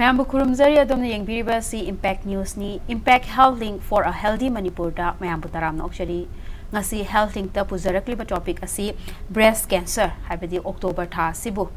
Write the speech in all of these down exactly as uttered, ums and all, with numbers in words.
ꯃꯌꯥꯝꯕꯨ ꯈꯨꯔꯨꯝꯖꯔꯤ꯫ ꯑꯗꯣꯝꯅ ꯌꯦꯡꯕꯤꯔꯤꯕ ꯑꯁꯤ Impact Newsꯅꯤ꯫ Impact Health Link for a Healthy Manipurꯗ ꯃꯌꯥꯝꯕꯨ ꯇꯔꯥꯝꯅ ꯑꯣꯛꯆꯔꯤ꯫ ꯉꯁꯤ Health Linkꯇ ꯄꯨꯖꯔꯛꯂꯤꯕ topic ꯑꯁꯤ breast cancer, ꯍꯥꯏꯕꯗꯤ October ꯊꯥ ꯑꯁꯤꯕꯨ,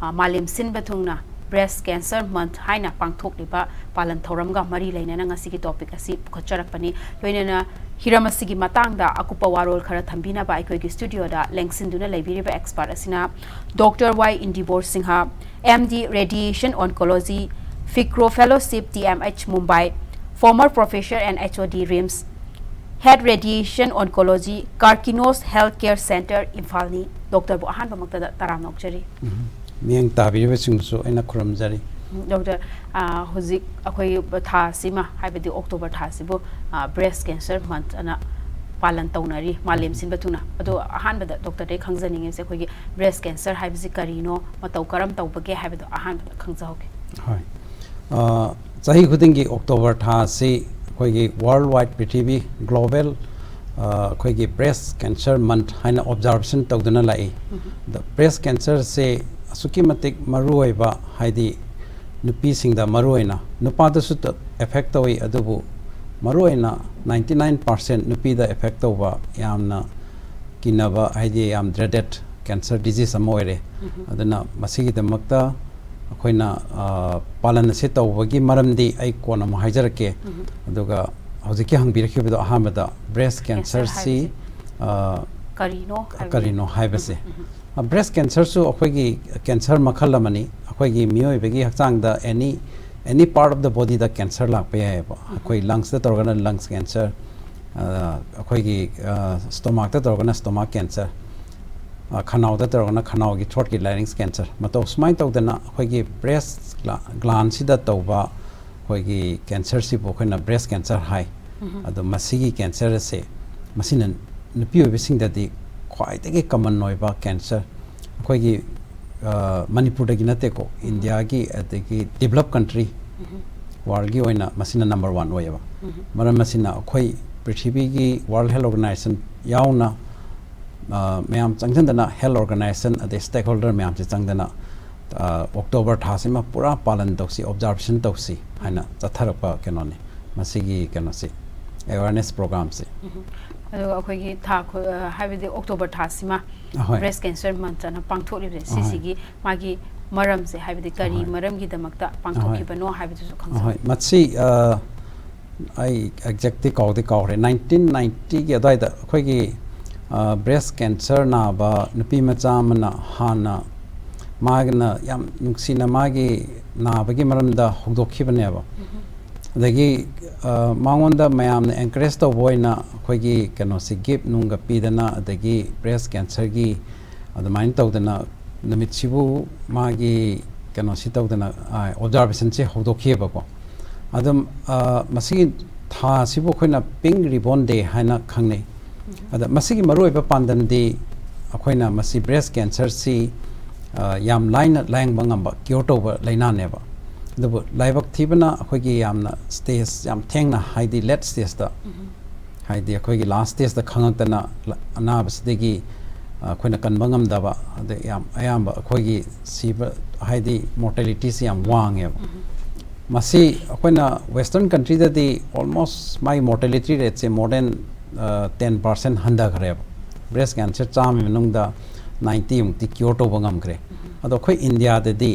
ꯑ, ꯃꯥꯂꯦꯝ ꯁꯤꯟꯕ ꯊꯨꯡꯅ Breast Cancer Month ꯍꯥꯏꯅ ꯄꯥꯡꯊꯣꯛꯂꯤꯕ ꯄꯥꯂꯟ ꯊꯧꯔꯝꯒ ꯃꯔꯤ ꯂꯩꯅꯅ ꯉꯁꯤꯒꯤ topic ꯑꯁꯤ ꯄꯨꯈꯠꯆꯔꯛꯄꯅꯤ꯫ ꯂꯣꯏꯅꯅ ꯍꯤꯔꯝ ꯑꯁꯤꯒꯤ ꯃꯇꯥꯡꯗ ꯑꯀꯨꯞꯄ ꯋꯥꯔꯣꯜ ꯈꯔ ꯊꯝꯕꯤꯅꯕ ꯑꯩꯈꯣꯏꯒꯤ studioꯗ ꯂꯦꯡꯁꯤꯟꯗꯨꯅ ꯂꯩꯕꯤꯔꯤꯕ expert ꯑꯁꯤꯅ Doctor Y ꯏꯟꯗꯤꯕꯣꯔ Singh, M D Radiation Oncology, ꯐꯤꯀ꯭ꯔꯣ Fellowship, T M H Mumbai, former professor and H O D, RIMS, Head Radiation Oncology, Karkinos Healthcare Centre, ꯏꯝꯐꯥꯜꯅꯤ꯫ Doctorꯕꯨ ꯑꯍꯥꯟꯕꯃꯛꯇꯗ ꯇꯔꯥꯝꯅ ꯑꯣꯛꯆꯔꯤ꯫ ꯎꯝ꯫ ꯃꯤꯠꯌꯦꯡ ꯇꯥꯕꯤꯔꯤꯕꯁꯤꯡꯕꯨꯁꯨ ꯑꯩꯅ ꯈꯨꯔꯨꯝꯖꯔꯤ꯫ ꯎꯝ, Doctor, ꯑ, ꯍꯧꯖꯤꯛ ꯑꯩꯈꯣꯏ ꯊꯥ ꯑꯁꯤꯃ, ꯍꯥꯏꯕꯗꯤ October ꯊꯥ ꯑꯁꯤꯕꯨ, ꯑ, Breast Cancer Month ꯑꯅ ꯄꯥꯂꯟ ꯇꯧꯅꯔꯤ, ꯃꯥꯂꯦꯝ ꯁꯤꯟꯕ ꯊꯨꯡꯅ꯫ ꯑꯗꯣ ꯑꯍꯥꯟꯕꯗ doctorꯗꯒꯤ ꯈꯪꯖꯅꯤꯡꯉꯤꯁꯦ, ꯑꯩꯈꯣꯏꯒꯤ breast cancer ꯍꯥꯏꯕꯁꯤ ꯀꯔꯤꯅꯣ, ꯃꯇꯧ ꯀꯔꯝ ꯇꯧꯕꯒꯦ ꯍꯥꯏꯕꯗꯣ ꯑꯍꯥꯟꯕꯗ ꯈꯪꯖꯍꯧꯒꯦ꯫ ꯍꯣꯏ꯫ ꯑ, ꯆꯍꯤ ꯈꯨꯗꯤꯡꯒꯤ October ꯊꯥ ꯑꯁꯤ ꯑꯩꯈꯣꯏꯒꯤ world wide, ꯄ꯭ꯔꯤꯊꯤꯕꯤ global, ꯑ, ꯑꯩꯈꯣꯏꯒꯤ Breast Cancer Month ꯍꯥꯏꯅ observation ꯇꯧꯗꯨꯅ ꯂꯥꯛꯏ꯫ ꯎꯝ꯫ ꯑꯗ breast cancerꯁꯦ ꯑꯁꯨꯛꯀꯤ ꯃꯇꯤꯛ ꯃꯔꯨꯑꯣꯏꯕ, ꯍꯥꯏꯗꯤ ꯅꯨꯄꯤꯁꯤꯡꯗ ꯃꯔꯨꯑꯣꯏꯅ, ꯅꯨꯄꯥꯗꯁꯨ ꯇ-, affect ꯇꯧꯏ, ꯑꯗꯨꯕꯨ ꯃꯔꯨꯑꯣꯏꯅ ninety nine percent ꯅꯨꯄꯤꯗ affect ꯇꯧꯕ ꯌꯥꯝꯅ ꯀꯤꯅꯕ, ꯍꯥꯏꯗꯤ ꯌꯥꯝ dreaded cancer disease ꯑꯃ ꯑꯣꯏꯔꯦ꯫ ꯎꯝ꯫ ꯑꯗꯨꯅ ꯃꯁꯤꯒꯤꯗꯃꯛꯇ ꯑꯩꯈꯣꯏꯅ, ꯑ, ꯄꯥꯂꯟ ꯑꯁꯤ ꯇꯧꯕꯒꯤ ꯃꯔꯝꯗꯤ ꯑꯩ ꯀꯣꯟꯅ ꯑꯃꯨꯛ ꯍꯥꯏꯖꯔꯛꯀꯦ꯫ ꯎꯝ꯫ ꯑꯗꯨꯒ ꯍꯧꯖꯤꯛꯀꯤ ꯍꯪꯕꯤꯔꯛꯈꯤꯕꯗꯣ, ꯑꯍꯥꯟꯕꯗ breast cancer cancerꯁꯤ, ꯍꯥꯏꯕꯁꯤ ꯑ, ꯀꯔꯤꯅꯣ ꯍꯥꯏꯕꯗꯤ? ꯀꯔꯤꯅꯣ ꯍꯥꯏꯕꯁꯦ꯫ ꯎꯝ, ꯎꯝ, ꯎꯝ꯫ ꯑ, breast cancerꯁꯨ ꯑꯩꯈꯣꯏꯒꯤ cancer ꯃꯈꯜ ꯑꯃꯅꯤ꯫ ꯑꯩꯈꯣꯏꯒꯤ ꯃꯤꯑꯣꯏꯕꯒꯤ ꯍꯛꯆꯥꯡꯗ any, any part of the bodyꯗ cancer ꯂꯥꯛꯄ ꯌꯥꯏꯑꯕ꯫ ꯎꯝ꯫ ꯑꯩꯈꯣꯏ lungsꯇ ꯇꯧꯔꯒꯅ lungs cancer, ꯑ, ꯑꯩꯈꯣꯏꯒꯤ, ꯑ, stomachꯇ ꯇꯧꯔꯒꯅ stomach cancer, ꯑ, ꯈꯅꯥꯎꯗ ꯇꯧꯔꯒꯅ ꯈꯅꯥꯎꯒꯤ, throatꯀꯤ larynx cancer꯫ ꯃꯇꯧ ꯁꯨꯃꯥꯏꯅ ꯇꯧꯗꯅ ꯑꯩꯈꯣꯏꯒꯤ breast gla-, glandꯁꯤꯗ ꯇꯧꯕ ꯑꯩꯈꯣꯏꯒꯤ cancerꯁꯤꯕꯨ ꯑꯩꯈꯣꯏꯅ breast cancer ꯍꯥꯏ꯫ ꯎꯝ꯫ ꯑꯗꯣ ꯃꯁꯤꯒꯤ cancer ꯑꯁꯦ, ꯃꯁꯤꯅ ꯅꯨꯄꯤ ꯑꯣꯏꯕꯁꯤꯡꯗꯗꯤ ꯈ꯭ꯋꯥꯏꯗꯒꯤ common ꯑꯣꯏꯕ cancer꯫ ꯑꯩꯈꯣꯏꯒꯤ, ꯑ, ꯃꯅꯤꯄꯨꯔꯗꯒꯤ ꯅꯠꯇꯦꯀꯣ, ꯎꯝ꯫ ꯏꯟꯗꯤꯌꯥꯒꯤ, ꯑꯗꯒꯤ developed country, ꯎꯝ꯫ Worldꯒꯤ ꯑꯣꯏꯅ ꯃꯁꯤꯅ number one ꯑꯣꯏꯌꯦꯕ꯫ ꯎꯝ꯫ ꯃꯔꯝ ꯑꯁꯤꯅ ꯑꯩꯈꯣꯏ ꯄ꯭ꯔꯤꯊꯤꯕꯤꯒꯤ World Health Organization ꯌꯥꯎꯅ, ꯑ, ꯃꯌꯥꯝ ꯆꯪꯁꯤꯟꯗꯅ, health organization ꯑꯗꯩ stakeholder ꯃꯌꯥꯝꯁꯦ ꯆꯪꯗꯅ ꯑꯣꯛꯇꯣꯕꯔ ꯊꯥꯁꯤꯃ ꯄꯨꯔꯥ ꯄꯥꯂꯟ ꯇꯧꯁꯤ, ꯑꯣꯕꯖꯥꯔꯕꯦꯁꯟ ꯇꯧꯁꯤ ꯍꯥꯏꯅ ꯆꯠꯊꯔꯛꯄ ꯀꯩꯅꯣꯅꯤ ꯃꯁꯤꯒꯤ ꯀꯩꯅꯣꯁꯤ, ꯑꯦꯋꯦꯔꯅꯦꯁ ꯄ꯭ꯔꯣꯒ꯭ꯔꯥꯝꯁꯤ꯫ ꯑꯗꯨꯒ ꯑꯩꯈꯣꯏꯒꯤ ꯊꯥ ꯈꯨ- ꯑ, ꯍꯥꯏꯕꯗꯤ ꯑꯣꯛꯇꯣꯕꯔ ꯊꯥꯁꯤꯃ ꯑꯍꯣꯏ꯫ ꯕ꯭ꯔꯦꯁ ꯀꯦꯟꯁꯔ ꯃꯟꯠ ꯑꯅ ꯄꯥꯡꯊꯣꯛꯂꯤꯕꯁꯦ ꯑꯍꯣꯏ꯫ ꯁꯤꯁꯤꯒꯤ ꯃꯥꯒꯤ ꯃꯔꯝꯁꯦ, ꯍꯥꯏꯕꯗꯤ ꯀꯔꯤ ꯑꯍꯣꯏ꯫ ꯃꯔꯝꯒꯤꯗꯃꯛꯇ ꯄꯥꯡꯊꯣꯛꯈꯤꯕꯅꯣ ꯍꯥꯏꯕꯗꯨꯁꯨ ꯈꯪꯖꯕ꯫ ꯑꯍꯣꯏ, ꯃꯁꯤ ꯑ, ꯑꯩ ꯑꯦꯛꯖꯦꯛꯇꯤ ꯀꯥꯎꯗꯤ ꯀꯥꯎꯔꯦ꯫ ꯅꯥꯏꯟꯇꯤꯟ ꯅꯥꯏꯟꯇꯤꯒꯤ ꯑꯗꯨꯋꯥꯏꯗ ꯑꯩꯈꯣꯏꯒꯤ ꯕ꯭ꯔꯦꯁ ꯀꯦꯟꯁꯔ ꯅꯥꯕ ꯅꯨꯄꯤ ꯃꯆꯥ ꯑꯃꯅ ꯍꯥꯟꯅ ꯃꯥꯒꯤꯅ ꯌꯥꯝ ꯅꯨꯡꯁꯤꯅ ꯃꯥꯒꯤ ꯅꯥꯕꯒꯤ ꯃꯔꯝꯗ ꯍꯧꯗꯣꯛꯈꯤꯕꯅꯦꯕ꯫ ꯑꯗꯒꯤ ꯑ, ꯃꯉꯣꯟꯗ ꯃꯌꯥꯝꯅ ꯑꯦꯟꯀꯔꯦꯖ ꯇꯧꯕ ꯑꯣꯏꯅ ꯑꯩꯈꯣꯏꯒꯤ ꯀꯩꯅꯣꯁꯤ, ꯒꯤꯐ ꯅꯨꯡꯒ ꯄꯤꯗꯅ, ꯑꯗꯒꯤ ꯕ꯭ꯔꯦꯁ ꯀꯦꯟꯁꯔꯒꯤ ꯑꯗꯨꯃꯥꯏꯅ ꯇꯧꯗꯅ ꯅꯨꯃꯤꯠꯁꯤꯕꯨ ꯃꯥꯒꯤ ꯀꯩꯅꯣꯁꯤ ꯇꯧꯗꯅ, ꯑ, ꯑꯣꯕꯖꯥꯔꯕꯦꯁꯟꯁꯦ ꯍꯧꯗꯣꯛꯈꯤꯑꯕꯀꯣ꯫ ꯑꯗꯨꯝ ꯑ, ꯃꯁꯤꯒꯤ ꯊꯥꯁꯤꯕꯨ ꯑꯩꯈꯣꯏꯅ ꯄꯤꯡ ꯔꯤꯕꯣꯟ ꯗꯦ ꯍꯥꯏꯅ ꯈꯪꯅꯩ꯫ ꯑꯗ ꯃꯁꯤꯒꯤ ꯃꯔꯨꯑꯣꯏꯕ ꯄꯥꯟꯗꯝꯗꯤ ꯑꯩꯈꯣꯏꯅ ꯃꯁꯤ ꯕ꯭ꯔꯦꯁ ꯀꯦꯟꯁꯔꯁꯤ ꯑ, ꯌꯥꯝ ꯂꯥꯏꯅ ꯂꯥꯌꯦꯡꯕ ꯉꯝꯕ, ꯀ꯭ꯌꯣꯔ ꯇꯧꯕ ꯂꯥꯏꯅꯥꯅꯦꯕ꯫ ꯑꯗꯨꯕꯨ ꯂꯥꯏꯕꯛ ꯊꯤꯕꯅ ꯑꯩꯈꯣꯏꯒꯤ ꯌꯥꯝꯅ ꯁ꯭ꯇꯦꯖ ꯌꯥꯝ ꯊꯦꯡꯅ, ꯍꯥꯏꯗꯤ ꯂꯦꯠ ꯁ꯭ꯇꯦꯖꯇ, ꯍꯥꯏꯗꯤ ꯑꯩꯈꯣꯏꯒꯤ ꯂꯥꯁ ꯁ꯭ꯇꯦꯖꯇ ꯈꯪꯉꯛꯇꯅ ꯂ- ꯑꯅꯥꯕꯁꯤꯗꯒꯤ, ꯑ, ꯑꯩꯈꯣꯏꯅ ꯀꯟꯕ ꯉꯝꯗꯕ, ꯑꯗ ꯌꯥꯝ ꯑꯌꯥꯝꯕ ꯑꯩꯈꯣꯏꯒꯤ ꯁꯤꯕ, ꯍꯥꯏꯗꯤ ꯃꯣꯔꯇꯦꯂꯤꯇꯤꯁꯤ ꯌꯥꯝ ꯋꯥꯡꯉꯦꯕ꯫ ꯃꯁꯤ ꯑꯩꯈꯣꯏꯅ ꯋꯦꯁꯇꯔꯟ ꯀꯟꯇ꯭ꯔꯤꯗꯗꯤ ꯑꯣꯜꯃꯣꯁ ꯃꯥꯒꯤ ꯃꯣꯔꯇꯦꯂꯤꯇꯤ ꯔꯦꯠꯁꯦ ꯃꯣꯔ ꯗꯦꯟ ꯇꯦꯟ ꯄꯥꯔꯁꯦꯟ ꯍꯟꯊꯈ꯭ꯔꯦꯕ꯫ ꯕ꯭ꯔꯦꯁ ꯀꯦꯟꯁꯔ ꯆꯥꯝꯃꯒꯤ ꯃꯅꯨꯡꯗ ꯅꯥꯏꯟꯇꯤ ꯃꯨꯛꯇꯤ ꯀ꯭ꯌꯣꯔ ꯇꯧꯕ ꯉꯝꯈ꯭ꯔꯦ꯫ ꯑꯗꯣ ꯑꯩꯈꯣꯏ ꯏꯟꯗꯤꯌꯥꯗꯗꯤ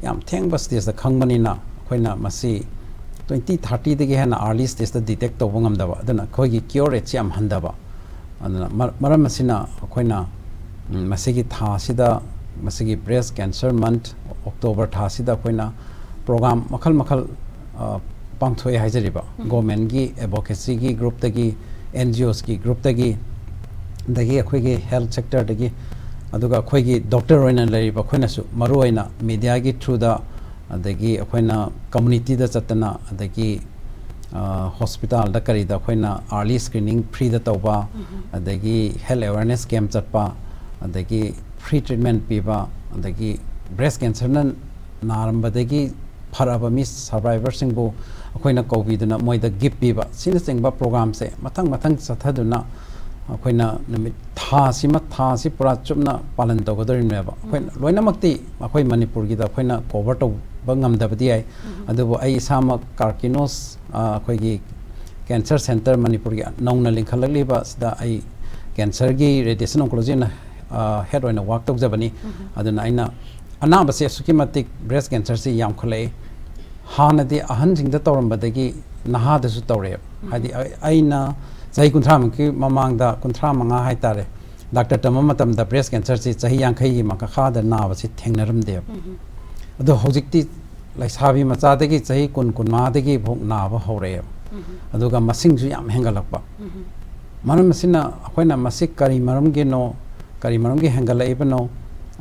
ꯌꯥꯝ ꯊꯦꯡꯕ ꯁ꯭ꯇꯦꯖꯇ ꯈꯪꯕꯅꯤꯅ ꯑꯩꯈꯣꯏꯅ ꯃꯁꯤ ꯇ꯭ꯋꯦꯟꯇꯤ ꯊꯥꯔꯇꯤꯗꯒꯤ ꯍꯦꯟꯅ ꯑꯥꯔꯂꯤ ꯁ꯭ꯇꯦꯖꯇ ꯗꯤꯇꯦꯛ ꯇꯧꯕ ꯉꯝꯗꯕ, ꯑꯗꯨꯅ ꯑꯩꯈꯣꯏꯒꯤ ꯀ꯭ꯌꯣꯔ ꯔꯦꯠꯁꯤ ꯌꯥꯝ ꯍꯟꯊꯕ꯫ ꯑꯗꯨꯅ ꯃꯔ- ꯃꯔꯝ ꯑꯁꯤꯅ ꯑꯩꯈꯣꯏꯅ, ꯎꯝ, ꯃꯁꯤꯒꯤ ꯊꯥꯁꯤꯗ, ꯃꯁꯤꯒꯤ ꯕ꯭ꯔꯦꯁ ꯀꯦꯟꯁꯔ ꯃꯟꯠ, ꯑꯣꯛꯇꯣꯕꯔ ꯊꯥꯁꯤꯗ ꯑꯩꯈꯣꯏꯅ ꯄ꯭ꯔꯣꯒ꯭ꯔꯥꯝ ꯃꯈꯜ ꯃꯈꯜ, ꯑ, ꯄꯥꯡꯊꯣꯛꯑꯦ ꯍꯥꯏꯖꯔꯤꯕ꯫ ꯒꯣꯔꯃꯦꯟꯒꯤ ꯑꯦꯗꯚꯣꯀꯦꯁꯤꯒꯤ ꯒ꯭ꯔꯨꯞꯇꯒꯤ, ꯑꯦꯟ ꯖꯤ ꯑꯣꯁꯀꯤ ꯒ꯭ꯔꯨꯞꯇꯒꯤ, ꯑꯗꯒꯤ ꯑꯩꯈꯣꯏꯒꯤ ꯍꯦꯜꯊ ꯁꯦꯛꯇꯔꯗꯒꯤ, ꯑꯗꯨꯒ ꯑꯩꯈꯣꯏꯒꯤ ꯗꯣꯛꯇꯔ ꯑꯣꯏꯅ ꯂꯩꯔꯤꯕ ꯑꯩꯈꯣꯏꯅꯁꯨ ꯃꯔꯨꯑꯣꯏꯅ ꯃꯦꯗꯤꯌꯥꯒꯤ ꯊ꯭ꯔꯨꯗ, ꯑꯗꯒꯤ ꯑꯩꯈꯣꯏꯅ ꯀꯝꯃꯨꯅꯤꯇꯤꯗ ꯆꯠꯇꯅ, ꯑꯗꯒꯤ, ꯑ, ꯍꯣꯁꯄꯤꯇꯥꯜꯗ ꯀꯔꯤꯗ ꯑꯩꯈꯣꯏꯅ ꯑꯥꯔꯂꯤ ꯁ꯭ꯀ꯭ꯔꯤꯅꯤꯡ ꯐ꯭ꯔꯤꯗ ꯇꯧꯕ, ꯑꯗꯒꯤ ꯍꯦꯜꯊ ꯑꯦꯋꯦꯔꯅꯦꯁ ꯀꯦꯝꯞ ꯆꯠꯄ, ꯑꯗꯒꯤ ꯐ꯭ꯔꯤ ꯇ꯭ꯔꯤꯠꯃꯦꯟ ꯄꯤꯕ, ꯑꯗꯒꯤ ꯕ꯭ꯔꯦꯁ ꯀꯦꯟꯁꯔꯅ ꯅꯥꯔꯝꯕꯗꯒꯤ ꯐꯔꯛꯑꯕ ꯃꯤ ꯁꯔꯚꯥꯏꯚꯔꯁꯤꯡꯕꯨ ꯑꯩꯈꯣꯏꯅ ꯀꯧꯕꯤꯗꯨꯅ ꯃꯣꯏꯗ ꯒꯤꯐ ꯄꯤꯕ, ꯁꯤꯅꯆꯤꯡꯕ ꯄ꯭ꯔꯣꯒ꯭ꯔꯥꯝꯁꯦ ꯃꯊꯪ ꯃꯊꯪ ꯆꯠꯊꯗꯨꯅ ꯑꯩꯈꯣꯏꯅ ꯅꯨꯃꯤꯠ ꯊꯥꯁꯤꯃ ꯊꯥꯁꯤ ꯄꯨꯔꯥ ꯆꯨꯞꯅ ꯄꯥꯂꯟ ꯇꯧꯒꯗꯧꯔꯤꯕꯅꯦꯕ꯫ ꯑꯩꯈꯣꯏ ꯂꯣꯏꯅꯃꯛꯇꯤ ꯑꯩꯈꯣꯏ ꯃꯅꯤꯄꯨꯔꯒꯤꯗ ꯑꯩꯈꯣꯏꯅ ꯀꯣꯚꯔ ꯇꯧꯕ ꯉꯝꯗꯕꯗꯤ ꯌꯥꯏ꯫ ꯑꯗꯨꯕꯨ ꯑꯩ ꯏꯁꯥꯃꯛ ꯀꯥꯔꯀꯤꯅꯣꯁ ꯑꯩꯈꯣꯏꯒꯤ ꯀꯦꯟꯁꯔ ꯁꯦꯟꯇꯔ ꯃꯅꯤꯄꯨꯔꯒꯤ ꯅꯧꯅ ꯂꯤꯡꯈꯠꯂꯛꯂꯤꯕ ꯑꯁꯤꯗ ꯑꯩ ꯀꯦꯟꯁꯔꯒꯤ ꯔꯦꯗꯤꯌꯦꯁꯟ ꯑꯣꯟꯀꯣꯂꯣꯖꯤꯅ ꯍꯦꯗ ꯑꯣꯏꯅ ꯋꯥꯛ ꯇꯧꯖꯕꯅꯤ꯫ ꯑꯗꯨꯅ ꯑꯩꯅ ꯑꯅꯥꯕꯁꯦ ꯑꯁꯨꯛꯀꯤ ꯃꯇꯤꯛ ꯕ꯭ꯔꯦꯁ ꯀꯦꯟꯁꯔꯁꯤ ꯌꯥꯝꯈꯠꯂꯛꯏ꯫ ꯍꯥꯟꯅꯗꯤ ꯑꯍꯟꯁꯤꯡꯗ ꯇꯧꯔꯝꯕꯗꯒꯤ ꯅꯍꯥꯗꯁꯨ ꯇꯧꯔꯛꯑꯦꯕ꯫ ꯍꯥꯏꯗꯤ ꯑꯩ- ꯑꯩꯅ ꯆꯍꯤ ꯀꯨꯟꯊ꯭ꯔꯥꯃꯨꯛꯀꯤ ꯃꯃꯥꯡꯗ, ꯀꯨꯟꯊ꯭ꯔꯥ ꯃꯉꯥ ꯍꯥꯏꯇꯥꯔꯦ, ꯗꯥꯛꯇꯔ ꯇꯝꯕ ꯃꯇꯝꯗ ꯕ꯭ꯔꯦꯁ ꯀꯦꯟꯁꯔꯁꯤ ꯆꯍꯤ ꯌꯥꯡꯈꯩꯒꯤ ꯃꯈꯥꯗ ꯅꯥꯕꯁꯤ ꯊꯦꯡꯅꯔꯝꯗꯦꯕ꯫ ꯑꯗꯣ ꯍꯧꯖꯤꯛꯇꯤ ꯂꯩꯁꯥꯕꯤ ꯃꯆꯥꯗꯒꯤ ꯆꯍꯤ ꯀꯨꯟ, ꯀꯨꯟꯃꯉꯥꯗꯒꯤ ꯐꯥꯎ ꯅꯥꯕ ꯍꯧꯔꯛꯑꯦꯕ꯫ ꯑꯗꯨꯒ ꯃꯁꯤꯡꯁꯨ ꯌꯥꯝ ꯍꯦꯟꯒꯠꯂꯛꯄ꯫ ꯃꯔꯝ ꯑꯁꯤꯅ ꯑꯩꯈꯣꯏꯅ ꯃꯁꯤ ꯀꯔꯤ ꯃꯔꯝꯒꯤꯅꯣ, ꯀꯔꯤ ꯃꯔꯝꯒꯤ ꯍꯦꯟꯒꯠꯂꯛꯏꯕꯅꯣ,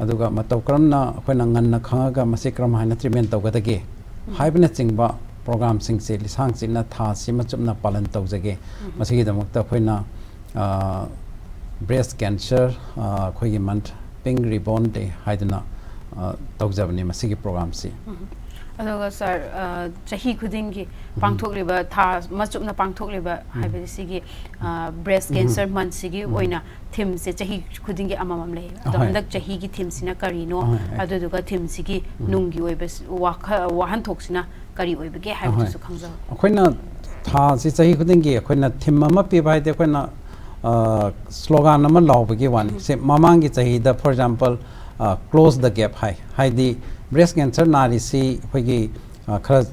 ꯑꯗꯨꯒ ꯃꯇꯧ ꯀꯔꯝꯅ ꯑꯩꯈꯣꯏꯅ ꯉꯟꯅ ꯈꯪꯉꯒ ꯃꯁꯤ ꯀꯔꯝ ꯍꯥꯏꯅ ꯇ꯭ꯔꯤꯠꯃꯦꯟ ꯇꯧꯒꯗꯒꯦ ꯍꯥꯏꯕꯅꯆꯤꯡꯕ ꯄ꯭ꯔꯣꯒ꯭ꯔꯥꯝꯁꯤꯡꯁꯦ ꯂꯤꯁꯥꯡ ꯆꯤꯠꯅ ꯊꯥ ꯑꯁꯤꯃ ꯆꯨꯞꯅ ꯄꯥꯂꯟ ꯇꯧꯖꯒꯦ꯫ ꯃꯁꯤꯒꯤꯗꯃꯛꯇ ꯑꯩꯈꯣꯏꯅ ꯕ꯭ꯔꯦꯁ ꯀꯦꯟꯁꯔ ꯑꯩꯈꯣꯏꯒꯤ ꯃꯟꯊ, ꯄꯤꯡ ꯔꯤꯕꯣꯟ ꯗꯦ ꯍꯥꯏꯗꯨꯅ ꯑ, ꯇꯧꯖꯕꯅꯦ ꯃꯁꯤꯒꯤ ꯄ꯭ꯔꯣꯒ꯭ꯔꯥꯝꯁꯤ꯫ ꯑꯗꯨꯒ ꯁꯥꯔ, ꯆꯍꯤ ꯈꯨꯗꯤꯡꯒꯤ ꯄꯥꯡꯊꯣꯛꯂꯤꯕ, ꯊꯥ ꯑꯃ ꯆꯨꯞꯅ ꯄꯥꯡꯊꯣꯛꯂꯤꯕ ꯍꯥꯏꯕꯗꯤ ꯁꯤꯒꯤ ꯕ꯭ꯔꯦꯁ ꯀꯦꯟꯁꯔ ꯃꯟꯊꯁꯤꯒꯤ ꯑꯣꯏꯅ ꯊꯤꯝꯁꯦ ꯆꯍꯤ ꯈꯨꯗꯤꯡꯒꯤ ꯑꯃꯃꯝ ꯂꯩꯌꯦꯕ꯫ ꯑꯗꯣ ꯑꯍꯣꯏ꯫ ꯍꯟꯗꯛ ꯆꯍꯤꯒꯤ ꯊꯤꯝꯁꯤꯅ ꯀꯔꯤꯅꯣ, ꯑꯍꯣꯏ, ꯑꯩ- ꯑꯗꯨꯗꯨꯒ ꯊꯤꯝꯁꯤꯒꯤ ꯅꯨꯡꯒꯤ ꯑꯣꯏꯕ ꯋꯥꯈ- ꯋꯥꯍꯟꯊꯣꯛꯁꯤꯅ ꯀꯔꯤ ꯑꯣꯏꯕꯒꯦ ꯍꯥꯏꯕꯗꯨꯁꯨ ꯈꯪꯖꯕ꯫ ꯑꯩꯈꯣꯏꯅ ꯊꯥꯁꯤ ꯆꯍꯤ ꯈꯨꯗꯤꯡꯒꯤ ꯑꯩꯈꯣꯏꯅ ꯊꯤꯝ ꯑꯃ ꯄꯤꯕ ꯍꯥꯏꯗꯤ ꯑꯩꯈꯣꯏꯅ ꯁ꯭ꯂꯣꯒꯥꯟ ꯑꯃ ꯂꯥꯎꯕꯒꯤ ꯋꯥꯅꯤ꯫ ꯁꯦ ꯃꯃꯥꯡꯒꯤ ꯆꯍꯤꯗ, for example, close the gap ꯍꯥꯏ꯫ ꯍꯥꯏꯗꯤ ꯕ꯭ꯔꯦꯁ ꯀꯦꯟꯁꯔ ꯅꯥꯔꯤꯁꯤ ꯑꯩꯈꯣꯏꯒꯤ ꯑ, ꯈꯔ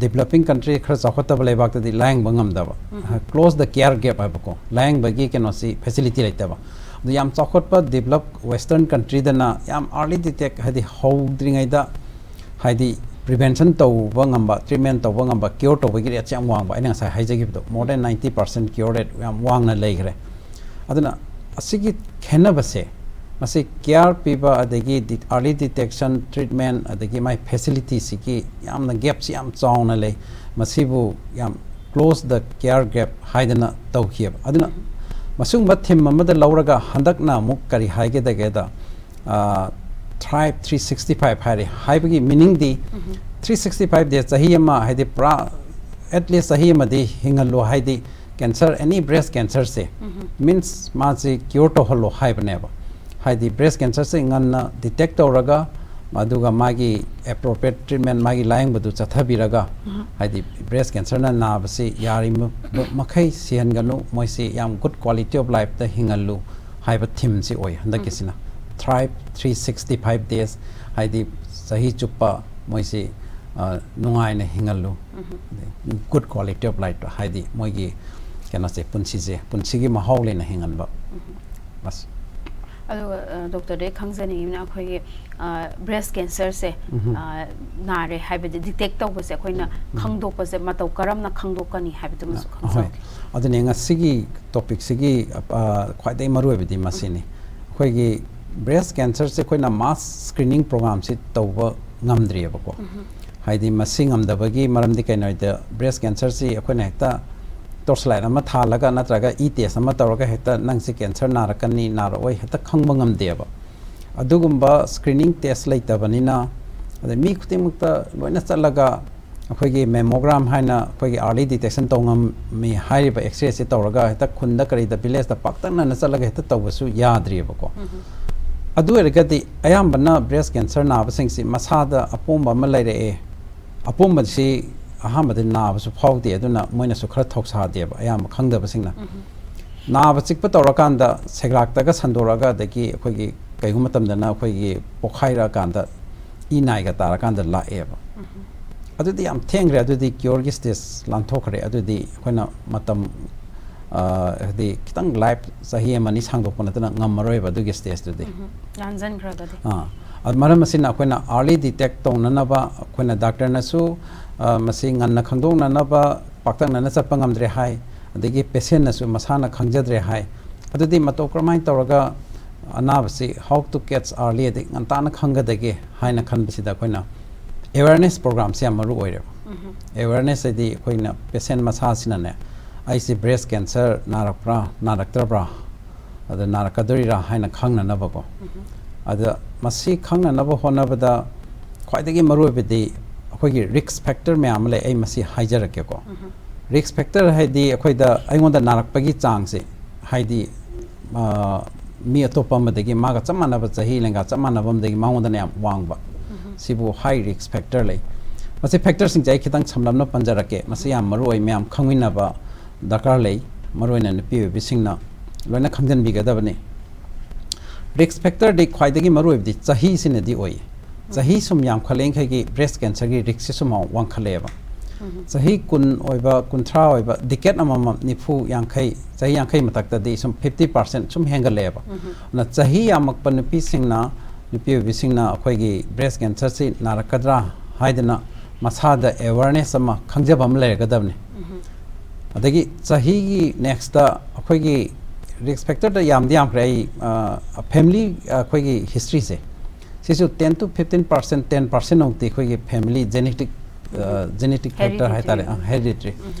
ꯗꯤꯕꯂꯞꯄꯤꯡ ꯀꯟꯇ꯭ꯔꯤ, ꯈꯔ ꯆꯥꯎꯈꯠꯇꯕ ꯂꯩꯕꯥꯛꯇꯗꯤ ꯂꯥꯌꯦꯡꯕ ꯉꯝꯗꯕ꯫ Close the care gap ꯍꯥꯏꯕꯀꯣ, ꯂꯥꯌꯦꯡꯕꯒꯤ ꯀꯩꯅꯣꯁꯤ, ꯐꯦꯁꯤꯂꯤꯇꯤ ꯂꯩꯇꯕ꯫ ꯑꯗꯨ ꯌꯥꯝ ꯆꯥꯎꯈꯠꯄ ꯗꯤꯕꯂꯞ ꯋꯦꯁꯇꯔꯟ ꯀꯟꯇ꯭ꯔꯤꯗꯅ ꯌꯥꯝ ꯑꯥꯔꯂꯤ ꯗꯤꯇꯦꯛ, ꯍꯥꯏꯗꯤ ꯍꯧꯗ꯭ꯔꯤꯉꯩꯗ ꯍꯥꯏꯗꯤ ꯄ꯭ꯔꯤꯚꯦꯟꯁꯟ ꯇꯧꯕ ꯉꯝꯕ, ꯇ꯭ꯔꯤꯠꯃꯦꯟ ꯇꯧꯕ ꯉꯝꯕ, ꯀ꯭ꯌꯣꯔ ꯇꯧꯕꯒꯤ ꯔꯦꯠꯁꯦ ꯌꯥꯝ ꯋꯥꯡꯕ꯫ ꯑꯩꯅ ꯉꯁꯥꯏ ꯍꯥꯏꯖꯈꯤꯕꯗꯣ, more than ninety percent cure rate ꯌꯥꯝ ꯋꯥꯡꯅ ꯂꯩꯈ꯭ꯔꯦ꯫ ꯑꯗꯨꯅ ꯑꯁꯤꯒꯤ ꯈꯦꯠꯅꯕꯁꯦ, ꯃꯁꯤ ꯀꯤꯌꯥꯔ ꯄꯤꯕ, ꯑꯗꯒꯤ ꯑꯥꯔꯂꯤ ꯗꯤꯇꯦꯛꯁꯟ, ꯇ꯭ꯔꯤꯠꯃꯦꯟ, ꯑꯗꯒꯤ ꯃꯥꯏ ꯐꯦꯁꯤꯂꯤꯇꯤꯁꯤꯒꯤ ꯌꯥꯝꯅ ꯒꯦꯞꯁꯤ ꯌꯥꯝ ꯆꯥꯎꯅ ꯂꯩ꯫ ꯃꯁꯤꯕꯨ ꯌꯥꯝ close the care gap ꯍꯥꯏꯗꯅ ꯇꯧꯈꯤꯑꯕ꯫ ꯑꯗꯨꯅ ꯃꯁꯤꯒꯨꯝꯕ ꯊꯤꯝ ꯑꯃꯗ ꯂꯧꯔꯒ ꯍꯟꯗꯛꯅ ꯑꯃꯨꯛ ꯀꯔꯤ ꯍꯥꯏꯒꯗꯒꯦꯗ, ꯊ꯭ꯔꯥꯏꯕ ꯊ꯭ꯔꯤ ꯁꯤꯛꯁꯇꯤ ꯐꯥꯏꯚ ꯍꯥꯏꯔꯦ꯫ ꯍꯥꯏꯕꯒꯤ ꯃꯤꯅꯤꯡꯗꯤ, ꯊ꯭ꯔꯤ ꯁꯤꯛꯁꯇꯤ ꯐꯥꯏꯚ ꯗꯦ, ꯆꯍꯤ ꯑꯃ, ꯍꯥꯏꯗꯤ ꯄꯨꯔꯥ ꯑꯦꯠꯂꯤꯁ ꯆꯍꯤ ꯑꯃꯗꯤ ꯍꯤꯡꯍꯜꯂꯨ, ꯍꯥꯏꯗꯤ cancer, any breast cancer ꯁꯦ, means ꯃꯥꯁꯤ cure ꯇꯧꯍꯜꯂꯣ ꯍꯥꯏꯕꯅꯦꯕ꯫ ꯍꯥꯏꯗꯤ breast cancer ꯁꯦ ꯉꯟꯅ detect ꯇꯧꯔꯒ, ꯑꯗꯨꯒ ꯃꯥꯒꯤ appropriate treatment, ꯃꯥꯒꯤ ꯂꯥꯌꯦꯡꯕꯗꯨ ꯆꯠꯊꯕꯤꯔꯒ, ꯍꯥꯏꯗꯤ breast cancer ꯅ ꯅꯥꯕꯁꯤ ꯌꯥꯔꯤꯕ ꯃꯈꯩ ꯁꯤꯍꯟꯒꯅꯨ, ꯃꯣꯏꯁꯤ ꯌꯥꯝ good quality of life ꯇ ꯍꯤꯡꯍꯜꯂꯨ ꯍꯥꯏꯕ theme ꯁꯤ ꯑꯣꯏ ꯍꯟꯗꯛꯀꯤꯁꯤꯅ꯫ Thrive three sixty five days, ꯍꯥꯏꯗꯤ ꯆꯍꯤ ꯆꯨꯞꯄ ꯃꯣꯏꯁꯤ, ꯑ, ꯅꯨꯡꯉꯥꯏꯅ ꯍꯤꯡꯍꯜꯂꯨ꯫ Good quality of life, ꯍꯥꯏꯗꯤ ꯃꯣꯏꯒꯤ ꯀꯩꯅꯣꯁꯦ, ꯄꯨꯟꯁꯤꯁꯦ, ꯄꯨꯟꯁꯤꯒꯤ ꯃꯍꯥꯎ ꯂꯩꯅ ꯍꯤꯡꯍꯟꯕ꯫ ꯕꯁ꯫ ꯑꯗꯨꯒ, ꯑ, ꯗꯣꯛꯇꯔꯗ ꯑꯩ ꯈꯪꯖꯅꯤꯡꯉꯤꯕꯅ, ꯑꯩꯈꯣꯏꯒꯤ, ꯑ, breast cancer ꯁꯦ, ꯑ, ꯅꯥꯔꯦ ꯍꯥꯏꯕꯗꯤ detect ꯇꯧꯕꯁꯦ ꯑꯩꯈꯣꯏꯅ ꯈꯪꯗꯣꯛꯄꯁꯦ ꯃꯇꯧ ꯀꯔꯝꯅ ꯈꯪꯗꯣꯛꯀꯅꯤ ꯍꯥꯏꯕꯗꯨꯃꯁꯨ ꯑꯍꯣꯏ꯫ ꯈꯪꯖꯍꯧꯒꯦ꯫ ꯑꯗꯨꯅꯦ ꯉꯁꯤꯒꯤ topic ꯁꯤꯒꯤ, ꯑ, ꯈ꯭ꯋꯥꯏꯗꯒꯤ ꯃꯔꯨꯑꯣꯏꯕꯗꯤ ꯃꯁꯤꯅꯤ꯫ ꯑꯩꯈꯣꯏꯒꯤ breast cancer ꯁꯦ ꯑꯩꯈꯣꯏꯅ mass screening program ꯁꯤ ꯇꯧꯕ ꯉꯝꯗ꯭ꯔꯤꯑꯕꯀꯣ꯫ ꯍꯥꯏꯗꯤ ꯃꯁꯤ ꯉꯝꯗꯕꯒꯤ ꯃꯔꯝꯗꯤ ꯀꯩꯅꯣ ꯍꯥꯏꯗ, breast cancer ꯁꯤ ꯑꯩꯈꯣꯏꯅ ꯍꯦꯛꯇ torchlight ꯑꯃ ꯊꯥꯜꯂꯒ ꯅꯠꯇ꯭ꯔꯒ e test ꯑꯃ ꯇꯧꯔꯒ ꯍꯦꯛꯇ ꯅꯪꯁꯤ cancer ꯅꯥꯔꯛꯀꯅꯤ, ꯅꯥꯔꯛꯑꯣꯏ ꯍꯦꯛꯇ ꯈꯪꯕ ꯉꯝꯗꯦꯕ꯫ ꯑꯗꯨꯒꯨꯝꯕ screening test ꯂꯩꯇꯕꯅꯤꯅ, ꯑꯗꯩ ꯃꯤ ꯈꯨꯗꯤꯡꯃꯛꯇ ꯂꯣꯏꯅ ꯆꯠꯂꯒ ꯑꯩꯈꯣꯏꯒꯤ mammogram ꯍꯥꯏꯅ ꯑꯩꯈꯣꯏꯒꯤ early detection ꯇꯧ ꯉꯝꯃꯤ ꯍꯥꯏꯔꯤꯕ X-ray ꯁꯦ ꯇꯧꯔꯒ ꯍꯦꯛꯇ ꯈꯨꯟꯗ ꯀꯔꯤꯗ village ꯇ ꯄꯥꯛꯇꯛꯅꯅ ꯆꯠꯂꯒ ꯍꯦꯛꯇ ꯇꯧꯕꯁꯨ ꯌꯥꯗ꯭ꯔꯤꯑꯕꯀꯣ꯫ ꯑꯗꯨ ꯑꯣꯏꯔꯒꯗꯤ ꯑꯌꯥꯝꯕꯅ breast cancer ꯅꯥꯕꯁꯤꯡꯁꯤ ꯃꯁꯥꯗ ꯑꯄꯣꯝꯕ ꯑꯃ ꯂꯩꯔꯛꯑꯦ, ꯑꯄꯣꯝꯕꯁꯤ ꯑꯍꯥꯟꯕꯗ ꯅꯥꯕꯁꯨ ꯐꯥꯎꯗꯦ, ꯑꯗꯨꯅ ꯃꯣꯏꯅꯁꯨ ꯈꯔ ꯊꯧꯁꯥꯗꯦꯕ ꯑꯌꯥꯝꯕ ꯈꯪꯗꯕꯁꯤꯡꯅ꯫ ꯅꯥꯕ ꯆꯤꯛꯄ ꯇꯧꯔꯀꯥꯟꯗ ꯁꯦꯒ꯭ꯔꯥꯛꯇꯒ ꯁꯟꯗꯣꯔꯛꯑꯒ, ꯑꯗꯒꯤ ꯑꯩꯈꯣꯏꯒꯤ ꯀꯩꯒꯨꯝꯕ ꯃꯇꯝꯗꯅ ꯑꯩꯈꯣꯏꯒꯤ ꯄꯣꯛꯈꯥꯏꯔꯛꯑꯀꯥꯟꯗ ꯏ ꯅꯥꯏꯒ ꯇꯥꯔꯀꯥꯟꯗ ꯂꯥꯛꯑꯦꯕ꯫ ꯑꯗꯨꯗꯤ ꯌꯥꯝ ꯊꯦꯡꯈ꯭ꯔꯦ, ꯑꯗꯨꯗꯤ cure ꯒꯤ stage ꯂꯥꯟꯊꯣꯛꯈ꯭ꯔꯦ꯫ ꯑꯗꯨꯗꯤ ꯑꯩꯈꯣꯏꯅ ꯃꯇꯝ, ꯑ, ꯍꯥꯏꯗꯤ ꯈꯤꯇꯪ life ꯆꯍꯤ ꯑꯃ ꯑꯅꯤ ꯁꯥꯡꯗꯣꯛꯄ ꯅꯠꯇꯅ ꯉꯝꯃꯔꯣꯏꯕ ꯑꯗꯨꯒꯤ stage ꯇꯨꯗꯤ꯫ ꯂꯥꯟꯖꯟꯈ꯭ꯔꯒꯗꯤ꯫ ꯑꯥ, ꯑꯗꯨ ꯃꯔꯝ ꯑꯁꯤꯅ ꯑꯩꯈꯣꯏꯅ early detect ꯇꯧꯅꯅꯕ ꯑꯩꯈꯣꯏꯅ doctor ꯅꯁꯨ, ꯑ, ꯃꯁꯤ ꯉꯟꯅ ꯈꯪꯗꯣꯛꯅꯅꯕ ꯄꯥꯛꯇꯛꯅꯅ ꯆꯠꯄ ꯉꯝꯗ꯭ꯔꯦ ꯍꯥꯏ, ꯑꯗꯒꯤ patient ꯅꯁꯨ ꯃꯁꯥꯅ ꯈꯪꯖꯗ꯭ꯔꯦ ꯍꯥꯏ꯫ ꯑꯗꯨꯗꯤ ꯃꯇꯧ ꯀꯔꯝꯍꯥꯏꯅ ꯇꯧꯔꯒ ꯑꯅꯥꯕꯁꯤ how to catch early, ꯑꯗꯩ ꯉꯟꯇꯥꯅ ꯈꯪꯒꯗꯒꯦ ꯍꯥꯏꯅ ꯈꯟꯕꯁꯤꯗ ꯑꯩꯈꯣꯏꯅ awareness program ꯁꯦ ꯌꯥꯝ ꯃꯔꯨ ꯑꯣꯏꯔꯦꯕ꯫ Awareness ꯍꯥꯏꯗꯤ ꯑꯩꯈꯣꯏꯅ patient ꯃꯁꯥꯁꯤꯅꯅꯦ, "ꯑꯩꯁꯦ breast cancer ꯅꯥꯔꯛꯄ꯭ꯔꯥ, ꯅꯥꯔꯛꯇ꯭ꯔꯕ꯭ꯔꯥ, ꯑꯗ ꯅꯥꯔꯛꯀꯗꯣꯔꯤꯔꯥ?" ꯍꯥꯏꯅ ꯈꯪꯅꯅꯕꯀꯣ꯫ ꯑꯗ ꯃꯁꯤ ꯈꯪꯅꯅꯕ ꯍꯣꯠꯅꯕꯗ ꯈ꯭ꯋꯥꯏꯗꯒꯤ ꯃꯔꯨꯑꯣꯏꯕꯗꯤ ꯑꯩꯈꯣꯏꯒꯤ risk factor ꯃꯌꯥꯝ ꯑꯃ ꯂꯩ, ꯑꯩ ꯃꯁꯤ ꯍꯥꯏꯖꯔꯛꯀꯦꯀꯣ꯫ Risk factor ꯍꯥꯏꯗꯤ ꯑꯩꯈꯣꯏꯗ, ꯑꯩꯉꯣꯟꯗ ꯅꯥꯔꯛꯄꯒꯤ ꯆꯥꯡꯁꯦ, ꯍꯥꯏꯗꯤ, ꯑ, ꯃꯤ ꯑꯇꯣꯞꯄ ꯑꯃꯗꯒꯤ, ꯃꯥꯒ ꯆꯞ ꯃꯥꯟꯅꯕ ꯆꯍꯤ ꯂꯦꯡꯒꯥ ꯆꯞ ꯃꯥꯟꯅꯕ ꯑꯃꯗꯒꯤ ꯃꯉꯣꯟꯗꯅ ꯌꯥꯝ ꯋꯥꯡꯕ꯫ ꯁꯤꯕꯨ high risk factor ꯂꯩ꯫ ꯃꯁꯤ factorꯁꯤꯡꯁꯦ ꯑꯩ ꯈꯤꯇꯪ ꯁꯝꯂꯞꯅ ꯄꯟꯖꯔꯛꯀꯦ꯫ ꯃꯁꯤ ꯌꯥꯝ ꯃꯔꯨ ꯑꯣꯏ, ꯃꯌꯥꯝ ꯈꯪꯃꯤꯟꯅꯕ ꯗꯔꯀꯥꯔ ꯂꯩ꯫ ꯃꯔꯨꯑꯣꯏꯅ ꯅꯨꯄꯤ ꯑꯣꯏꯕꯤꯁꯤꯡꯅ ꯂꯣꯏꯅ ꯈꯪꯖꯤꯟꯕꯤꯒꯗꯕꯅꯤ꯫ Risk factorꯗꯤ ꯈ꯭ꯋꯥꯏꯗꯒꯤ ꯃꯔꯨꯑꯣꯏꯕꯗꯤ ꯆꯍꯤꯁꯤꯅꯗꯤ ꯑꯣꯏ꯫ ꯆꯍꯤ ꯁꯨꯝ ꯌꯥꯝꯈꯠꯂꯛꯏꯈꯩꯒꯤ breast cancerꯒꯤ riskꯁꯦ ꯁꯨꯝ ꯋꯥꯡꯈꯠꯂꯛꯑꯦꯕ꯫ ꯆꯍꯤ ꯀꯨꯟ ꯑꯣꯏꯕ, ꯀꯨꯟꯊ꯭ꯔꯥ ꯑꯣꯏꯕ, decade ꯑꯃꯃꯝ, ꯅꯤꯐꯨ, ꯌꯥꯡꯈꯩ, ꯆꯍꯤ ꯌꯥꯡꯈꯩ ꯃꯊꯛꯇꯗꯤ ꯁꯨꯝ fifty percent ꯁꯨꯝ ꯍꯦꯟꯒꯠꯂꯛꯑꯦꯕ꯫ ꯑꯗꯨꯅ ꯆꯍꯤ ꯌꯥꯝꯃꯛꯄ ꯅꯨꯄꯤꯁꯤꯡꯅ, ꯅꯨꯄꯤ ꯑꯣꯏꯕꯤꯁꯤꯡꯅ ꯑꯩꯈꯣꯏꯒꯤ breast cancerꯁꯤ ꯅꯥꯔꯛꯀꯗ꯭ꯔꯥ ꯍꯥꯏꯗꯅ ꯃꯁꯥꯗ awareness ꯑꯃ, ꯈꯪꯖꯕ ꯑꯃ ꯂꯩꯔꯒꯗꯕꯅꯤ꯫ ꯑꯗꯒꯤ ꯆꯍꯤꯒꯤ nextꯇ ꯑꯩꯈꯣꯏꯒꯤ risk factorꯗ ꯌꯥꯝꯗꯤ ꯌꯥꯝꯈ꯭ꯔꯦ꯫ ꯑꯩ, ꯑ, family, ꯑꯩꯈꯣꯏꯒꯤ historyꯁꯦ, ꯁꯤꯁꯨ ten to fifteen percent, ten percent ꯃꯨꯛꯇꯤ ꯑꯩꯈꯣꯏꯒꯤ family genetic, ꯑ, genetic factor ꯍꯥꯏꯇꯥꯔꯦ, ꯑ, hereditary꯫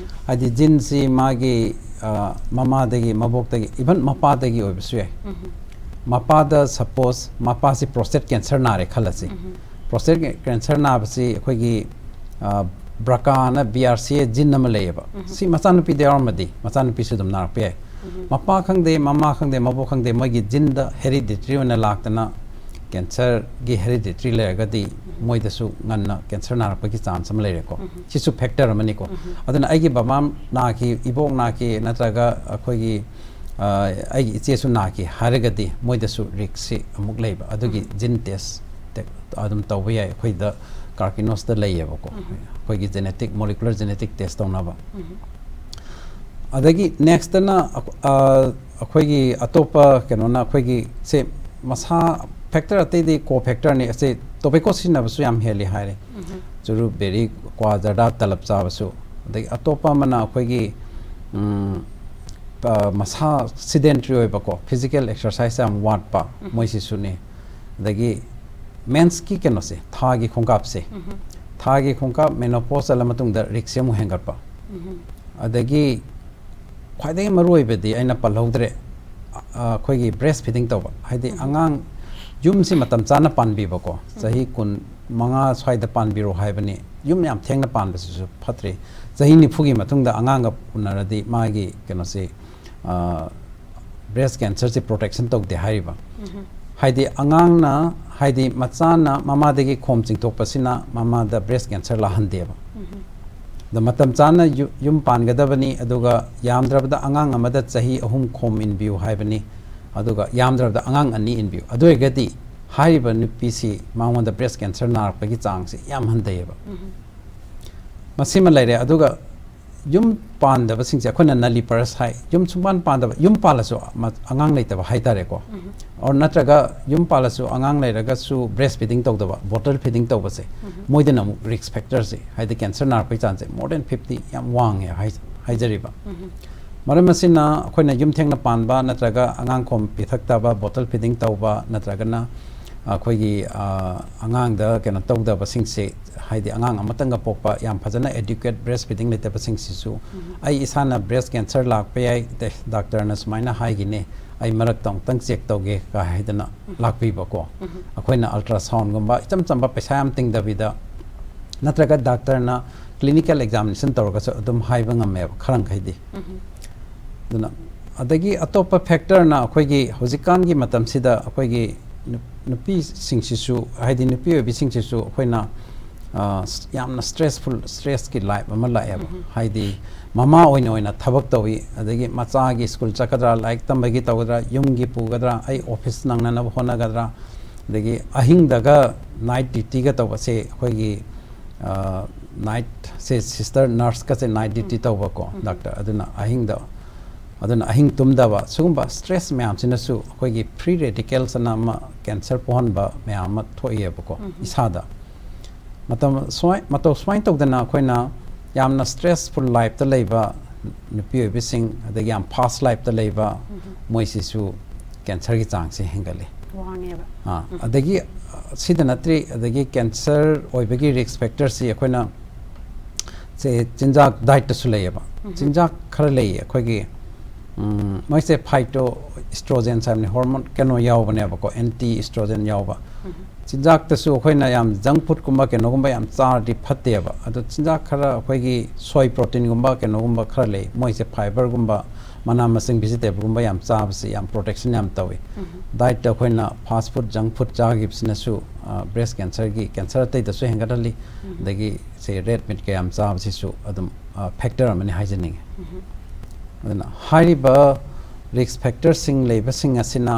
ꯍꯥꯏꯗꯤ geneꯁꯤ ꯃꯥꯒꯤ, ꯑ, ꯃꯃꯥꯗꯒꯤ, ꯃꯕꯣꯛꯇꯒꯤ, even ꯃꯄꯥꯗꯒꯤ ꯑꯣꯏꯕꯁꯨ ꯌꯥꯏ꯫ ꯃꯄꯥꯗ suppose ꯃꯄꯥꯁꯤ prostate cancer ꯅꯥꯔꯦ ꯈꯜꯂꯁꯤ꯫ Prostate cancer ꯅꯥꯕꯁꯤ ꯑꯩꯈꯣꯏꯒꯤ, ꯑ, BRCA ꯅ, B R C A gene ꯑꯃ ꯂꯩꯌꯦꯕ꯫ ꯁꯤ ꯃꯆꯥꯅꯨꯄꯤꯗ ꯌꯥꯎꯔꯝꯃꯗꯤ ꯃꯆꯥꯅꯨꯄꯤꯁꯨ ꯑꯗꯨꯝ ꯅꯥꯔꯛꯄ ꯌꯥꯏ꯫ ꯃꯄꯥ ꯈꯪꯗꯦ, ꯃꯃꯥ ꯈꯪꯗꯦ, ꯃꯕꯣꯛ ꯈꯪꯗꯦ, ꯃꯣꯏꯒꯤ geneꯗ hereditary ꯑꯣꯏꯅ ꯂꯥꯛꯇꯅ cancerꯒꯤ hereditary ꯂꯩꯔꯒꯗꯤ ꯃꯣꯏꯗꯁꯨ ꯉꯟꯅ cancer ꯅꯥꯔꯛꯄꯒꯤ chance ꯑꯃ ꯂꯩꯔꯦꯀꯣ꯫ ꯁꯤꯁꯨ factor ꯑꯃꯅꯤꯀꯣ꯫ ꯑꯗꯨꯅ ꯑꯩꯒꯤ ꯕꯕꯥ ꯅꯥꯈꯤ, ꯏꯕꯣꯛ ꯅꯥꯈꯤ, ꯅꯠꯇ꯭ꯔꯒ ꯑꯩꯈꯣꯏꯒꯤ, ꯑ, ꯑꯩꯒꯤ ꯏꯆꯦꯁꯨ ꯅꯥꯈꯤ ꯍꯥꯏꯔꯒꯗꯤ ꯃꯣꯏꯗꯁꯨ riskꯁꯤ ꯑꯃꯨꯛ ꯂꯩꯕ꯫ ꯑꯗꯨꯒꯤ gene test ꯑꯗꯨꯝ ꯇꯧꯕ ꯌꯥꯏ꯫ ꯑꯩꯈꯣꯏꯗ Carkinosꯇ ꯂꯩꯌꯦꯕꯀꯣ꯫ ꯑꯩꯈꯣꯏꯒꯤ genetic, molecular genetic test ꯇꯧꯅꯕ꯫ ꯑꯗꯒꯤ nextꯇꯅ ꯑꯩꯈꯣꯏꯒꯤ ꯑꯇꯣꯞꯄ ꯀꯩꯅꯣꯅ ꯑꯩꯈꯣꯏꯒꯤ ꯁꯦ ꯃꯁꯥ factor ꯑꯇꯩꯗꯤ co-factorꯅꯤ꯫ ꯑꯁꯦ tobacco ꯁꯤꯖꯤꯟꯅꯕꯁꯨ ꯌꯥꯝ ꯍꯦꯜꯂꯤ ꯍꯥꯏꯔꯦ꯫ ꯆꯨꯔꯨꯞ, ꯕꯦꯔꯤ, ꯀ꯭ꯋꯥ, ꯖꯔꯗꯥ, ꯇꯂꯞ ꯆꯥꯕꯁꯨ꯫ ꯑꯗꯒꯤ ꯑꯇꯣꯞꯄ ꯑꯃꯅ ꯑꯩꯈꯣꯏꯒꯤ, ꯎꯝ, ꯑ, ꯃꯁꯥ sedentary ꯑꯣꯏꯕꯀꯣ, physical exercise ꯌꯥꯝ ꯋꯥꯠꯄ, ꯃꯣꯏꯁꯤꯁꯨꯅꯤ꯫ ꯑꯗꯒꯤ mensꯀꯤ ꯀꯩꯅꯣꯁꯦ, ꯊꯥꯒꯤ ꯈꯣꯡꯀꯥꯞꯁꯦ, ꯊꯥꯒꯤ ꯈꯣꯡꯀꯥꯞ menopause ꯆꯠꯂ ꯃꯇꯨꯡꯗ riskꯁꯦ ꯑꯃꯨꯛ ꯍꯦꯟꯒꯠꯄ꯫ ꯑꯗꯒꯤ ꯈ꯭ꯋꯥꯏꯗꯒꯤ ꯃꯔꯨꯑꯣꯏꯕꯗꯤ ꯑꯩꯅ ꯄꯜꯍꯧꯗ꯭ꯔꯦ, ꯑ, ꯑꯩꯈꯣꯏꯒꯤ breast feeding ꯇꯧꯕ, ꯍꯥꯏꯗꯤ ꯑꯉꯥꯡ ꯌꯨꯝꯁꯤ ꯃꯇꯝ ꯆꯥꯅ ꯄꯥꯟꯕꯤꯕꯀꯣ, ꯆꯍꯤ ꯀꯨꯟ ꯃꯉꯥ ꯁ꯭ꯋꯥꯏꯗ ꯄꯥꯟꯕꯤꯔꯣ ꯍꯥꯏꯕꯅꯤ꯫ ꯌꯨꯝ ꯌꯥꯝ ꯊꯦꯡꯅ ꯄꯥꯟꯕꯁꯤꯁꯨ ꯐꯠꯇ꯭ꯔꯦ꯫ ꯆꯍꯤ ꯅꯤꯐꯨꯒꯤ ꯃꯇꯨꯡꯗ ꯑꯉꯥꯡꯒ ꯎꯅꯔꯗꯤ ꯃꯥꯒꯤ ꯀꯩꯅꯣꯁꯤ, ꯕ꯭ꯔꯦꯁ ꯀꯦꯟꯁꯔꯁꯤ ꯄ꯭ꯔꯣꯇꯦꯛꯁꯟ ꯇꯧꯗꯦ ꯍꯥꯏꯔꯤꯕ꯫ ꯍꯥꯏꯗꯤ ꯑꯉꯥꯡꯅ, ꯍꯥꯏꯗꯤ ꯃꯆꯥꯅ ꯃꯃꯥꯗꯒꯤ ꯈꯣꯝ ꯆꯤꯡꯊꯣꯛꯄꯁꯤꯅ ꯃꯃꯥꯗ ꯕ꯭ꯔꯦꯁ ꯀꯦꯟꯁꯔ ꯂꯥꯛꯍꯟꯗꯦꯕ꯫ ꯑꯗꯣ ꯃꯇꯝ ꯆꯥꯅ ꯌꯨ- ꯌꯨꯝ ꯄꯥꯟꯒꯗꯕꯅꯤ, ꯑꯗꯨꯒ ꯌꯥꯝꯗ꯭ꯔꯕꯗ ꯑꯉꯥꯡ ꯑꯃꯗ ꯆꯍꯤ ꯑꯍꯨꯝ ꯈꯣꯝ ꯏꯟꯕꯤꯌꯨ ꯍꯥꯏꯕꯅꯤ, ꯑꯗꯨꯒ ꯌꯥꯝꯗ꯭ꯔꯕꯗ ꯑꯉꯥꯡ ꯑꯅꯤ ꯏꯟꯕꯤꯌꯨ꯫ ꯑꯗꯨ ꯑꯣꯏꯔꯒꯗꯤ ꯍꯥꯏꯔꯤꯕ ꯅꯨꯄꯤꯁꯤ ꯃꯉꯣꯟꯗ ꯕ꯭ꯔꯦꯁ ꯀꯦꯟꯁꯔ ꯅꯥꯔꯛꯄꯒꯤ ꯆꯥꯡꯁꯤ ꯌꯥꯝ ꯍꯟꯊꯩꯌꯦꯕ꯫ ꯃꯁꯤꯃ ꯂꯩꯔꯦ꯫ ꯑꯗꯨꯒ ꯌꯨꯝ ꯄꯥꯟꯗꯕꯁꯤꯡꯁꯦ ꯑꯩꯈꯣꯏꯅ ꯅꯂꯤꯄꯔꯁ ꯍꯥꯏ꯫ ꯌꯨꯝ ꯁꯨꯡꯄꯥꯟ ꯄꯥꯟꯗꯕ, ꯌꯨꯝ ꯄꯥꯜꯂꯁꯨ ꯑꯃ- ꯑꯉꯥꯡ ꯂꯩꯇꯕ ꯍꯥꯏꯇꯥꯔꯦꯀꯣ꯫ ꯑꯣꯔ ꯅꯠꯇ꯭ꯔꯒ ꯌꯨꯝ ꯄꯥꯜꯂꯁꯨ ꯑꯉꯥꯡ ꯂꯩꯔꯒꯁꯨ ꯕ꯭ꯔꯦꯁ ꯐꯤꯗꯤꯡ ꯇꯧꯗꯕ, ꯕꯣꯇꯜ ꯐꯤꯗꯤꯡ ꯇꯧꯕꯁꯦ, ꯃꯣꯏꯗꯅ ꯑꯃꯨꯛ ꯔꯤꯁꯛ ꯐꯦꯛꯇꯔꯁꯦ, ꯍꯥꯏꯗꯤ ꯀꯦꯟꯁꯔ ꯅꯥꯔꯛꯄꯒꯤ ꯆꯥꯟꯁꯁꯦ more than fifty ꯌꯥꯝ ꯋꯥꯡꯉꯦ ꯍꯥꯏ- ꯍꯥꯏꯖꯔꯤꯕ꯫ ꯃꯔꯝ ꯑꯁꯤꯅ ꯑꯩꯈꯣꯏꯅ ꯌꯨꯝ ꯊꯦꯡꯅ ꯄꯥꯟꯕ ꯅꯠꯇ꯭ꯔꯒ ꯑꯉꯥꯡ ꯈꯣꯝ ꯄꯤꯊꯛꯇꯕ, ꯕꯣꯇꯜ ꯐꯤꯗꯤꯡ ꯇꯧꯕ ꯅꯠꯇ꯭ꯔꯒꯅ ꯑꯩꯈꯣꯏꯒꯤ, ꯑ, ꯑꯉꯥꯡꯗ ꯀꯩꯅꯣ ꯇꯧꯗꯕꯁꯤꯡꯁꯦ, ꯍꯥꯏꯗꯤ ꯑꯉꯥꯡ ꯑꯃꯇꯪꯒ ꯄꯣꯛꯄ ꯌꯥꯝ ꯐꯖꯅ adequate breast feeding ꯂꯩꯇꯕꯁꯤꯡꯁꯤꯁꯨ, "ꯑꯩ ꯏꯁꯥꯅ ꯕ꯭ꯔꯦꯁ ꯀꯦꯟꯁꯔ ꯂꯥꯛꯄ ꯌꯥꯏ, ꯗꯦ, ꯗꯥꯛꯇꯔꯅ ꯁꯨꯃꯥꯏꯅ ꯍꯥꯏꯈꯤꯅꯦ, ꯑꯩ ꯃꯔꯛꯇ ꯑꯃꯨꯛꯇꯪ ꯆꯦꯛ ꯇꯧꯒꯦ" ꯀ ꯍꯥꯏꯗꯅ ꯂꯥꯛꯄꯤꯕꯀꯣ꯫ ꯑꯩꯈꯣꯏꯅ ꯑꯜꯇ꯭ꯔꯥꯁꯥꯎꯟꯒꯨꯝꯕ ꯏꯆꯝ ꯆꯝꯕ ꯄꯩꯁꯥ ꯌꯥꯝ ꯇꯤꯡꯗꯕꯤꯗ ꯅꯠꯇ꯭ꯔꯒ ꯗꯥꯛꯇꯔꯅ ꯀ꯭ꯂꯤꯅꯤꯀꯦꯜ ꯑꯦꯛꯖꯥꯃꯤꯅꯦꯁꯟ ꯇꯧꯔꯒꯁꯨ ꯑꯗꯨꯝ ꯍꯥꯏꯕ ꯉꯝꯃꯦꯕ ꯈꯔ ꯃꯈꯩꯗꯤ꯫ ꯑꯗꯨꯅ ꯑꯗꯒꯤ ꯑꯇꯣꯞꯄ ꯐꯦꯛꯇꯔꯅ ꯑꯩꯈꯣꯏꯒꯤ ꯍꯧꯖꯤꯛꯀꯥꯟꯒꯤ ꯃꯇꯝꯁꯤꯗ ꯑꯩꯈꯣꯏꯒꯤ ꯅꯨ- ꯅꯨꯄꯤꯁꯤꯡꯁꯤꯁꯨ, ꯍꯥꯏꯗꯤ ꯅꯨꯄꯤ ꯑꯣꯏꯕꯤꯁꯤꯡꯁꯤꯁꯨ ꯑꯩꯈꯣꯏꯅ, ꯑ, ꯌꯥꯝꯅ ꯁ꯭ꯇ꯭ꯔꯦꯁꯐꯨꯜ, ꯁ꯭ꯇ꯭ꯔꯦꯁꯀꯤ ꯂꯥꯏꯐ ꯑꯃ ꯂꯥꯛꯑꯦꯕ꯫ ꯍꯥꯏꯗꯤ ꯃꯃꯥ ꯑꯣꯏꯅ ꯑꯣꯏꯅ ꯊꯕꯛ ꯇꯧꯏ, ꯑꯗꯒꯤ ꯃꯆꯥꯒꯤ ꯁ꯭ꯀꯨꯜ ꯆꯠꯀꯗ꯭ꯔꯥ, ꯂꯥꯏꯔꯤꯛ ꯇꯝꯕꯒꯤ ꯇꯧꯒꯗ꯭ꯔꯥ, ꯌꯨꯝꯒꯤ ꯄꯨꯒꯗ꯭ꯔꯥ, ꯑꯩ ꯑꯣꯐꯤꯁ ꯅꯪꯅꯅꯕ ꯍꯣꯠꯅꯒꯗ꯭ꯔꯥ, ꯑꯗꯒꯤ ꯑꯍꯤꯡꯗꯒ ꯅꯥꯏꯠ ꯗ꯭ꯌꯨꯇꯤꯒ ꯇꯧꯕꯁꯦ ꯑꯩꯈꯣꯏꯒꯤ, ꯑ, ꯅꯥꯏꯠꯁꯦ ꯁꯤꯁꯇꯔ ꯅꯔꯁꯀꯁꯦ ꯅꯥꯏꯠ ꯗ꯭ꯌꯨꯇꯤ ꯇꯧꯕꯀꯣ, ꯗꯥꯛꯇꯔ꯫ ꯑꯗꯨꯅ ꯑꯍꯤꯡꯗ, ꯑꯗꯨꯅ ꯑꯍꯤꯡ ꯇꯨꯝꯗꯕ, ꯁꯤꯒꯨꯝꯕ ꯁ꯭ꯇ꯭ꯔꯦꯁ ꯃꯌꯥꯝꯁꯤꯅꯁꯨ ꯑꯩꯈꯣꯏꯒꯤ ꯐ꯭ꯔꯤ ꯔꯦꯗꯤꯀꯦꯜꯁ ꯑꯅ ꯑꯃ ꯀꯦꯟꯁꯔ ꯄꯣꯛꯍꯟꯕ ꯃꯌꯥꯝ ꯑꯃ ꯊꯣꯛꯏꯕꯀꯣ ꯏꯁꯥꯗ꯫ ꯃꯇꯧ ꯁꯨꯃꯥꯏ-, ꯃꯇꯧ ꯁꯨꯃꯥꯏꯅ ꯇꯧꯗꯅ ꯑꯩꯈꯣꯏꯅ ꯌꯥꯝꯅ ꯁ꯭ꯇ꯭ꯔꯦꯁꯐꯨꯜ ꯂꯥꯏꯐꯇ ꯂꯩꯕ ꯅꯨꯄꯤ ꯑꯣꯏꯕꯤꯁꯤꯡ, ꯑꯗꯒꯤ ꯌꯥꯝ ꯐꯥꯁ ꯂꯥꯏꯐꯇ ꯂꯩꯕ, ꯃꯣꯏꯁꯤꯁꯨ ꯀꯦꯟꯁꯔꯒꯤ ꯆꯥꯡꯁꯦ ꯍꯦꯟꯒꯠꯂꯤ꯫ ꯋꯥꯡꯉꯦꯕ꯫ ꯑꯥ, ꯑꯗꯒꯤ, ꯑ, ꯁꯤꯗ ꯅꯠꯇ꯭ꯔꯤ, ꯑꯗꯒꯤ ꯀꯦꯟꯁꯔ ꯑꯣꯏꯕꯒꯤ ꯔꯤꯁꯛ ꯐꯦꯛꯇꯔꯁꯤ ꯑꯩꯈꯣꯏꯅ ꯁꯦ ꯆꯤꯟꯖꯥꯛ ꯗꯥꯏꯠꯇꯁꯨ ꯂꯩꯌꯦꯕ꯫ ꯆꯤꯟꯖꯥꯛ ꯈꯔ ꯂꯩꯌꯦ ꯑꯩꯈꯣꯏꯒꯤ, ꯎꯝ, ꯃꯣꯏꯁꯦ ꯐꯥꯏꯇꯣ ꯏꯁꯇ꯭ꯔꯣꯖꯦꯟꯁ ꯍꯥꯏꯕꯅꯤ, ꯍꯣꯔꯃꯣꯟ ꯀꯩꯅꯣ ꯌꯥꯎꯕꯅꯦꯕꯀꯣ, ꯑꯦꯟꯇꯤ ꯏꯁꯇ꯭ꯔꯣꯖꯦꯟ ꯌꯥꯎꯕ꯫ ꯆꯤꯟꯖꯥꯛꯇꯁꯨ ꯑꯩꯈꯣꯏꯅ ꯌꯥꯝ ꯖꯪ ꯐꯨꯗꯀꯨꯝꯕ ꯀꯩꯅꯣꯒꯨꯝꯕ ꯌꯥꯝ ꯆꯥꯔꯗꯤ ꯐꯠꯇꯦꯕ꯫ ꯑꯗꯣ ꯆꯤꯟꯖꯥꯛ ꯈꯔ ꯑꯩꯈꯣꯏꯒꯤ ꯁꯣꯏ ꯄ꯭ꯔꯣꯇꯤꯟꯒꯨꯝꯕ ꯀꯩꯅꯣꯒꯨꯝꯕ ꯈꯔ ꯂꯩ, ꯃꯣꯏꯁꯦ ꯐꯥꯏꯕꯔꯒꯨꯝꯕ, ꯃꯅꯥ ꯃꯁꯤꯡ ꯚꯤꯖꯤꯇꯦꯕꯜꯒꯨꯝꯕ ꯌꯥꯝ ꯆꯥꯕꯁꯤ ꯌꯥꯝ ꯄ꯭ꯔꯣꯇꯦꯛꯁꯟ ꯌꯥꯝ ꯇꯧꯏ꯫ ꯗꯥꯏꯠꯇ ꯑꯩꯈꯣꯏꯅ ꯐꯥꯁ ꯐꯨꯗ, ꯖꯪ ꯐꯨꯗ ꯆꯥꯈꯤꯕꯁꯤꯅꯁꯨ ꯕ꯭ꯔꯦꯁ ꯀꯦꯟꯁꯔꯒꯤ, ꯀꯦꯟꯁꯔ ꯑꯇꯩꯗꯁꯨ ꯍꯦꯟꯒꯠꯍꯜꯂꯤ꯫ ꯑꯗꯒꯤ ꯁꯦ ꯔꯦꯗ ꯃꯤꯠ ꯀꯌꯥꯝ ꯆꯥꯕꯁꯤꯁꯨ ꯑꯗꯨꯝ ꯐꯦꯛꯇꯔ ꯑꯃꯅꯤ ꯍꯥꯏꯖꯅꯤꯡꯉꯤ꯫ ꯑꯗꯨꯅ ꯍꯥꯏꯔꯤꯕ ꯔꯤꯁꯛ ꯐꯦꯛꯇꯔꯁꯤꯡ ꯂꯩꯕꯁꯤꯡ ꯑꯁꯤꯅ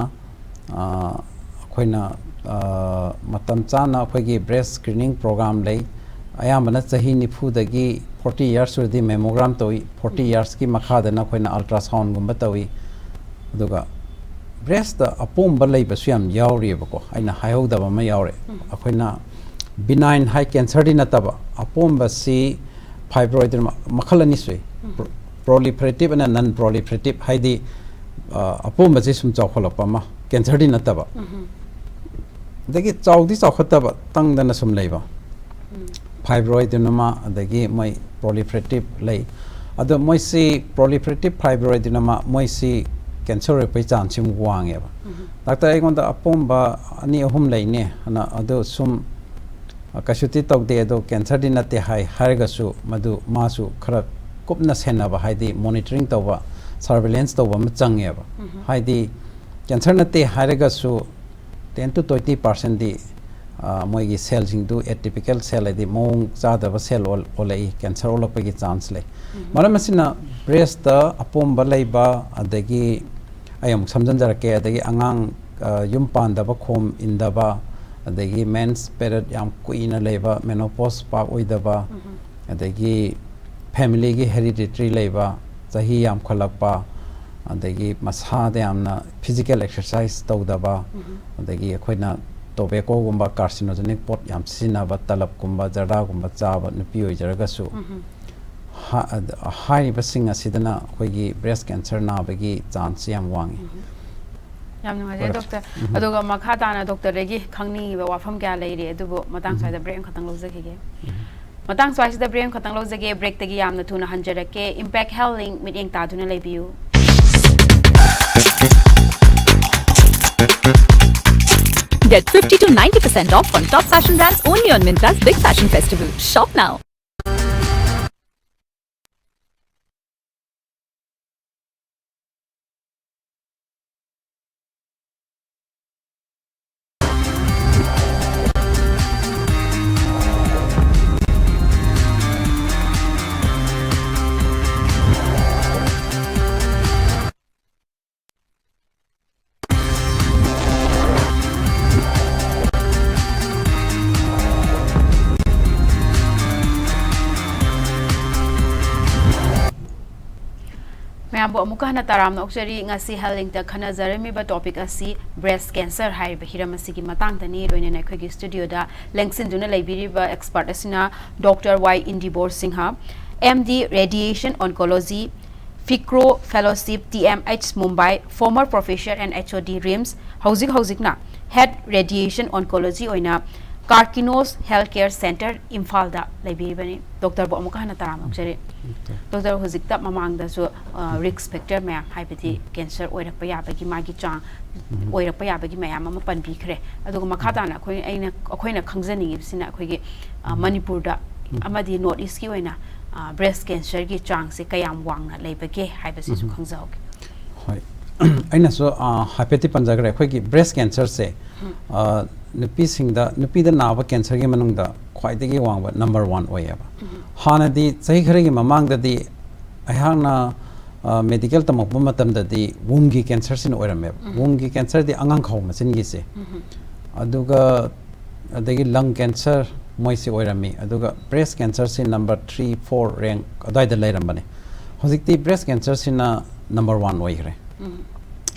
ꯑꯩꯈꯣꯏꯅ ꯃꯇꯝ ꯆꯥꯅ ꯑꯩꯈꯣꯏꯒꯤ ꯕ꯭ꯔꯦꯁ ꯁ꯭ꯀ꯭ꯔꯤꯅꯤꯡ ꯄ꯭ꯔꯣꯒ꯭ꯔꯥꯝ ꯂꯩ꯫ ꯑꯌꯥꯝꯕꯅ ꯆꯍꯤ ꯅꯤꯐꯨꯗꯒꯤ ꯐꯣꯔꯇꯤ ꯏꯌꯔꯁ ꯁꯨꯔꯗꯤ ꯃꯦꯃꯣꯒ꯭ꯔꯥꯝ ꯇꯧꯏ, ꯐꯣꯔꯇꯤ ꯏꯌꯔꯁꯀꯤ ꯃꯈꯥꯗꯅ ꯑꯩꯈꯣꯏꯅ ꯑꯜꯇ꯭ꯔꯥꯁꯥꯎꯟꯒꯨꯝꯕ ꯇꯧꯏ꯫ ꯑꯗꯨꯒ ꯕ꯭ꯔꯦꯁꯇ ꯑꯄꯣꯝꯕ ꯂꯩꯕꯁꯨ ꯌꯥꯝ ꯌꯥꯎꯔꯤꯑꯕꯀꯣ꯫ ꯑꯩꯅ ꯍꯥꯏꯍꯧꯗꯕ ꯑꯃ ꯌꯥꯎꯔꯦ꯫ ꯑꯩꯈꯣꯏꯅ ꯕꯤꯅꯥꯏꯟ ꯍꯥꯏ, ꯀꯦꯟꯁꯔꯗꯤ ꯅꯠꯇꯕ, ꯑꯄꯣꯝꯕꯁꯤ ꯐꯥꯏꯕ꯭ꯔꯣꯏꯗ ꯃꯈꯜ ꯑꯅꯤ ꯁꯨꯏ꯫ ꯄ꯭ꯔꯣꯂꯤꯐꯔꯦꯇꯤꯞ ꯑꯅ ꯅꯟ ꯄ꯭ꯔꯣꯂꯤꯐꯔꯦꯇꯤꯞ, ꯍꯥꯏꯗꯤ ꯑꯄꯣꯝꯕꯁꯤ ꯁꯨꯝ ꯆꯥꯎꯈꯠꯂꯛꯄ ꯑꯃ, ꯀꯦꯟꯁꯔꯗꯤ ꯅꯠꯇꯕ꯫ ꯑꯗꯒꯤ ꯆꯥꯎꯗꯤ ꯆꯥꯎꯈꯠꯇꯕ, ꯇꯪꯗꯅ ꯁꯨꯝ ꯂꯩꯕ ꯐꯥꯏꯕ꯭ꯔꯣꯏꯗ ꯑꯃ, ꯑꯗꯒꯤ ꯃꯣꯏ ꯄ꯭ꯔꯣꯂꯤꯐꯔꯦꯇꯤꯞ ꯂꯩ꯫ ꯑꯗꯣ ꯃꯣꯏꯁꯤ ꯄ꯭ꯔꯣꯂꯤꯐꯔꯦꯇꯤꯞ ꯐꯥꯏꯕ꯭ꯔꯣꯏꯗ ꯑꯃ, ꯃꯣꯏꯁꯤ ꯀꯦꯟꯁꯔ ꯑꯣꯏꯔꯛꯄꯩ ꯆꯥꯟꯁꯁꯤ ꯑꯃꯨꯛ ꯋꯥꯡꯉꯦꯕ꯫ ꯗꯥꯛꯇꯔ, ꯑꯩꯉꯣꯟꯗ ꯑꯄꯣꯝꯕ ꯑꯅꯤ ꯑꯍꯨꯝ ꯂꯩꯅꯦ ꯑꯅ, ꯑꯗꯨ ꯁꯨꯝ ꯀꯩꯁꯨꯗꯤ ꯇꯧꯗꯦ, ꯑꯗꯣ ꯀꯦꯟꯁꯔꯗꯤ ꯅꯠꯇꯦ ꯍꯥꯏ ꯍꯥꯏꯔꯒꯁꯨ, ꯃꯗꯨ ꯃꯥꯁꯨ ꯈꯔ ꯀꯨꯞꯅ ꯁꯦꯟꯅꯕ, ꯍꯥꯏꯗꯤ ꯃꯣꯅꯤꯇꯔꯤꯡ ꯇꯧꯕ, ꯁꯔꯚꯦꯂꯦꯟꯁ ꯇꯧꯕ ꯑꯃ ꯆꯪꯉꯦꯕ꯫ ꯍꯥꯏꯗꯤ ꯀꯦꯟꯁꯔ ꯅꯠꯇꯦ ꯍꯥꯏꯔꯒꯁꯨ ꯇꯦꯟ ꯇꯨ ꯇ꯭ꯋꯦꯟꯇꯤ ꯄꯥꯔꯁꯦꯟꯗꯤ ꯃꯣꯏꯒꯤ ꯁꯦꯜꯁꯤꯡꯗꯨ ꯑꯦꯇꯤꯄꯤꯀꯦꯜ ꯁꯦꯜ, ꯍꯥꯏꯗꯤ ꯃꯑꯣꯡ ꯆꯥꯗꯕ ꯁꯦꯜ ꯑꯣꯜꯂꯛꯏ, ꯀꯦꯟꯁꯔ ꯑꯣꯜꯂꯛꯄꯒꯤ ꯆꯥꯟꯁ ꯂꯩ꯫ ꯃꯔꯝ ꯑꯁꯤꯅ ꯕ꯭ꯔꯦꯁꯇ ꯑꯄꯣꯝꯕ ꯂꯩꯕ, ꯑꯗꯒꯤ ꯑꯩ ꯑꯃꯨꯛ ꯁꯝꯖꯤꯟꯖꯔꯛꯀꯦ, ꯑꯗꯒꯤ ꯑꯉꯥꯡ ꯌꯨꯝ ꯄꯥꯟꯗꯕ, ꯈꯣꯝ ꯏꯟꯗꯕ, ꯑꯗꯒꯤ ꯃꯦꯟꯁ ꯄꯦꯔꯤꯌꯗ ꯌꯥꯝ ꯀꯨꯏꯅ ꯂꯩꯕ, ꯃꯦꯅꯣꯄꯣꯁ ꯄꯥꯛ ꯑꯣꯏꯗꯕ, ꯑꯗꯒꯤ ꯐꯦꯃꯤꯂꯤꯒꯤ ꯍꯦꯔꯤꯗꯤꯇ꯭ꯔꯤ ꯂꯩꯕ, ꯆꯍꯤ ꯌꯥꯝꯈꯠꯂꯛꯄ, ꯑꯗꯒꯤ ꯃꯁꯥꯗ ꯌꯥꯝꯅ ꯐꯤꯖꯤꯀꯦꯜ ꯑꯦꯛꯁꯔꯁꯥꯏꯁ ꯇꯧꯗꯕ, ꯑꯗꯒꯤ ꯑꯩꯈꯣꯏꯅ ꯇꯣꯕꯦꯀꯣꯒꯨꯝꯕ, ꯀꯥꯔꯁꯤꯅꯣꯖꯦꯅꯤꯛ ꯄꯣꯠ ꯌꯥꯝ ꯁꯤꯖꯤꯟꯅꯕ, ꯇꯂꯞꯀꯨꯝꯕ, ꯖꯔꯗꯥꯒꯨꯝꯕ ꯆꯥꯕ ꯅꯨꯄꯤ ꯑꯣꯏꯖꯔꯒꯁꯨ, ꯍꯥꯏꯔꯤꯕꯁꯤꯡ ꯑꯁꯤꯗꯅ ꯑꯩꯈꯣꯏꯒꯤ ꯕ꯭ꯔꯦꯁ ꯀꯦꯟꯁꯔ ꯅꯥꯕꯒꯤ ꯆꯥꯟꯁꯁꯤ ꯌꯥꯝ ꯋꯥꯡꯉꯤ꯫ ꯌꯥꯝ ꯅꯨꯡꯉꯥꯏꯖꯔꯦ ꯗꯣꯛꯇꯔ꯫ ꯑꯗꯨꯒ ꯃꯈꯥ ꯇꯥꯅ ꯗꯣꯛꯇꯔꯗꯒꯤ ꯈꯪꯅꯤꯡꯉꯤꯕ ꯋꯥꯐꯝ ꯀꯌꯥ ꯂꯩꯔꯤ, ꯑꯗꯨꯕꯨ ꯃꯇꯥꯡ ꯁ꯭ꯋꯥꯏꯗ ꯕ꯭ꯔꯦꯛ ꯑꯃꯈꯛꯇꯪ ꯂꯧꯖꯈꯤꯒꯦ꯫ ꯃꯇꯥꯡ ꯁ꯭ꯋꯥꯏꯁꯤꯗ ꯕ꯭ꯔꯦꯛ ꯑꯃꯈꯛꯇꯪ ꯂꯧꯖꯒꯦ꯫ ꯕ꯭ꯔꯦꯛꯇꯒꯤ ꯌꯥꯝꯅ ꯊꯨꯅ ꯍꯟꯖꯔꯛꯀꯦ꯫ ꯏꯝꯄꯦꯛ ꯍꯦꯜ ꯂꯤꯡ ꯃꯤꯠꯌꯦꯡ ꯇꯥꯗꯨꯅ ꯂꯩꯕꯤꯌꯨ꯫ Get fifty to ninety percent off on top fashion brands only on Myntra's Big Fashion Festival. Shop now. ꯃꯌꯥꯝꯕꯨ ꯑꯃꯨꯛꯀ ꯍꯟꯅ ꯇꯔꯥꯝꯅ ꯑꯣꯛꯆꯔꯤ꯫ ꯉꯁꯤ Health Linkꯇ ꯈꯟꯅꯖꯔꯝꯃꯤꯕ topic ꯑꯁꯤ breast cancer ꯍꯥꯏꯔꯤꯕ ꯍꯤꯔꯝ ꯑꯁꯤꯒꯤ ꯃꯇꯥꯡꯗꯅꯤ꯫ ꯂꯣꯏꯅꯅ ꯑꯩꯈꯣꯏꯒꯤ studioꯗ ꯂꯦꯡꯁꯤꯟꯗꯨꯅ ꯂꯩꯕꯤꯔꯤꯕ expert ꯑꯁꯤꯅ Doctor Y ꯏꯟꯗꯤꯕꯣꯔ Singh, M D Radiation Oncology, ꯐꯤꯀ꯭ꯔꯣ Fellowship, T M H Mumbai, former professor and H O D RIMS, ꯍꯧꯖꯤꯛ ꯍꯧꯖꯤꯛꯅ Head Radiation Oncology ꯑꯣꯏꯅ Karkinos Healthcare Centre ꯏꯝꯐꯥꯜꯗ ꯂꯩꯕꯤꯔꯤꯕꯅꯤ꯫ ꯗꯣꯛꯇꯔꯕꯨ ꯑꯃꯨꯛꯀ ꯍꯟꯅ ꯇꯔꯥꯝꯅ ꯑꯣꯛꯆꯔꯤ꯫ ꯗꯣꯛꯇꯔ꯫ ꯗꯣꯛꯇꯔ, ꯍꯧꯖꯤꯛꯇ ꯃꯃꯥꯡꯗꯁꯨ, ꯑ, risk factor ꯃꯌꯥꯝ, ꯍꯥꯏꯕꯗꯤ ꯎꯝ꯫ Cancer ꯑꯣꯏꯔꯛꯄ ꯌꯥꯕꯒꯤ ꯃꯥꯒꯤ ꯆꯥꯡ, ꯎꯝ꯫ ꯑꯣꯏꯔꯛꯄ ꯌꯥꯕꯒꯤ ꯃꯌꯥꯝ ꯑꯃ ꯄꯟꯕꯤꯈ꯭ꯔꯦ꯫ ꯑꯗꯨꯒ ꯃꯈꯥ ꯎꯝ꯫ ꯇꯥꯅ ꯑꯩꯈꯣꯏ, ꯑꯩꯅ, ꯑꯩꯈꯣꯏꯅ ꯈꯪꯖꯅꯤꯡꯉꯤꯕꯁꯤꯅ ꯑꯩꯈꯣꯏꯒꯤ, ꯑ, ꯎꯝ꯫ ꯃꯅꯤꯄꯨꯔꯗ ꯎꯝ꯫ ꯑꯃꯗꯤ North Eastꯀꯤ ꯑꯣꯏꯅ, ꯑ, breast cancerꯒꯤ ꯆꯥꯡꯁꯦ ꯀꯌꯥꯝ ꯋꯥꯡꯅ ꯂꯩꯕꯒꯦ ꯍꯥꯏꯕꯁꯤꯁꯨ ꯎꯝ꯫ ꯈꯪꯖꯍꯧꯒꯦ꯫ ꯍꯣꯏ꯫ ꯑꯩꯅꯁꯨ, ꯑ, ꯍꯥꯏꯐꯦꯠꯇꯤ ꯄꯟꯖꯈ꯭ꯔꯦ꯫ ꯑꯩꯈꯣꯏꯒꯤ breast cancerꯁꯦ, ꯎꯝ꯫ ꯑ, ꯅꯨꯄꯤꯁꯤꯡꯗ, ꯅꯨꯄꯤꯗ ꯅꯥꯕ cancerꯒꯤ ꯃꯅꯨꯡꯗ ꯈ꯭ꯋꯥꯏꯗꯒꯤ ꯋꯥꯡꯕ number one ꯑꯣꯏꯌꯦꯕ꯫ ꯎꯝ꯫ ꯍꯥꯟꯅꯗꯤ ꯆꯍꯤ ꯈꯔꯒꯤ ꯃꯃꯥꯡꯗꯗꯤ ꯑꯩꯍꯥꯛꯅ, ꯑ, medical ꯇꯝꯃꯛꯄ ꯃꯇꯝꯗꯗꯤ womb cancerꯁꯤꯅ ꯑꯣꯏꯔꯝꯃꯦꯕ꯫ ꯎꯝ꯫ Womb cancerꯗꯤ ꯑꯉꯥꯡ ꯈꯧ ꯃꯆꯤꯟꯒꯤꯁꯦ꯫ ꯎꯝ꯫ ꯑꯗꯨꯒ ꯑꯗꯒꯤ lung cancer ꯃꯣꯏꯁꯤ ꯑꯣꯏꯔꯝꯃꯤ꯫ ꯑꯗꯨꯒ breast cancerꯁꯤ number three, four rank ꯑꯗꯨꯋꯥꯏꯗ ꯂꯩꯔꯝꯕꯅꯤ꯫ ꯍꯧꯖꯤꯛꯇꯤ breast cancerꯁꯤꯅ number one ꯑꯣꯏꯈ꯭ꯔꯦ꯫ ꯎꯝ꯫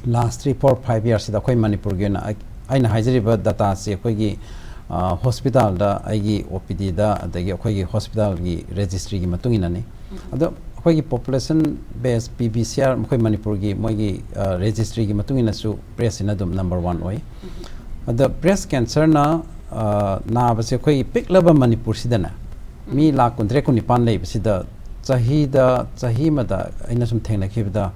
Last three, four, five yearsꯁꯤꯗ ꯑꯩꯈꯣꯏ ꯃꯅꯤꯄꯨꯔꯒꯤ ꯑꯣꯏꯅ ꯑꯩ-, ꯑꯩꯅ ꯍꯥꯏꯖꯔꯤꯕ dataꯁꯤ ꯑꯩꯈꯣꯏꯒꯤ, ꯑ, hospitalꯗ, ꯑꯩꯒꯤ OPDꯗ, ꯑꯗꯒꯤ ꯑꯩꯈꯣꯏꯒꯤ hospitalꯒꯤ registryꯒꯤ ꯃꯇꯨꯡ ꯏꯟꯅꯅꯤ꯫ ꯎꯝ꯫ ꯑꯗꯣ ꯑꯩꯈꯣꯏꯒꯤ population base, PVCR, ꯑꯩꯈꯣꯏ ꯃꯅꯤꯄꯨꯔꯒꯤ ꯃꯣꯏꯒꯤ, ꯑ, registryꯒꯤ ꯃꯇꯨꯡ ꯏꯟꯅꯁꯨ breastꯁꯤꯅ ꯑꯗꯨꯝ number one ꯑꯣꯏ꯫ ꯎꯝ꯫ ꯑꯗ breast cancerꯅ, ꯑ, ꯅꯥꯕꯁꯦ ꯑꯩꯈꯣꯏꯒꯤ ꯄꯤꯛꯂꯕ ꯃꯅꯤꯄꯨꯔꯁꯤꯗꯅꯦ, ꯃꯤ ꯎꯝ꯫ ꯂꯥꯈ ꯀꯨꯟꯇꯔꯦꯠ, ꯀꯨꯟꯅꯤꯄꯥꯟ ꯂꯩꯕꯁꯤꯗ ꯆꯍꯤꯗ, ꯆꯍꯤ ꯑꯃꯗ ꯑꯩꯅ ꯁꯨꯝ ꯊꯦꯡꯅꯈꯤꯕꯗ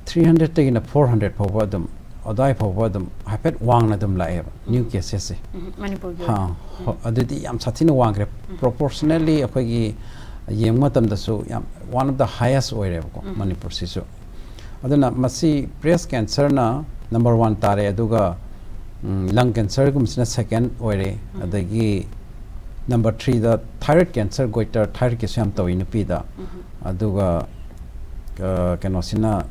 three hundredꯇꯒꯤꯅ four hundred ꯐꯥꯎꯕ ꯑꯗꯨꯝ, ꯑꯗꯨꯋꯥꯏ ꯐꯥꯎꯕ ꯑꯗꯨꯝ ꯍꯥꯏꯐꯦꯠ ꯋꯥꯡꯅ ꯑꯗꯨꯝ ꯂꯥꯛꯑꯦꯕ ꯅ꯭ꯌꯨ ꯀꯦꯁꯦꯁꯁꯦ꯫ ꯎꯝ, ꯃꯅꯤꯄꯨꯔꯒꯤ ꯍꯥ, ꯑꯣꯏꯅ꯫ ꯍꯣ, ꯑꯗꯨꯗꯤ ꯌꯥꯝ ꯁꯥꯊꯤꯅ ꯋꯥꯡꯈ꯭ꯔꯦ꯫ ꯄ꯭ꯔꯣꯄꯣꯔꯁꯅꯦꯜꯂꯤ ꯑꯩꯈꯣꯏꯒꯤ ꯌꯦꯡꯕ ꯃꯇꯝꯗꯁꯨ ꯌꯥꯝ one of the highest ꯑꯣꯏꯔꯦꯕꯀꯣ ꯃꯅꯤꯄꯨꯔꯁꯤꯁꯨ꯫ ꯑꯗꯨꯅ ꯃꯁꯤ ꯕ꯭ꯔꯦꯁ ꯀꯦꯟꯁꯔꯅ ꯅꯝꯕꯔ ꯋꯥꯟ ꯇꯥꯔꯦ, ꯑꯗꯨꯒ ꯂꯪ ꯀꯦꯟꯁꯔꯒꯨꯝꯕꯁꯤꯅ ꯁꯦꯀꯦꯟ ꯑꯣꯏꯔꯦ, ꯑꯗꯒꯤ ꯅꯝꯕꯔ ꯊ꯭ꯔꯤꯗ ꯊꯥꯏꯔꯣꯏꯗ ꯀꯦꯟꯁꯔ, ꯒꯣꯏꯇꯔ ꯊꯥꯏꯔꯣꯏꯗꯀꯤꯁꯨ ꯌꯥꯝ ꯇꯧꯏ ꯅꯨꯄꯤꯗ, ꯑꯗꯨꯒ ꯑ, ꯀꯩꯅꯣꯁꯤꯅ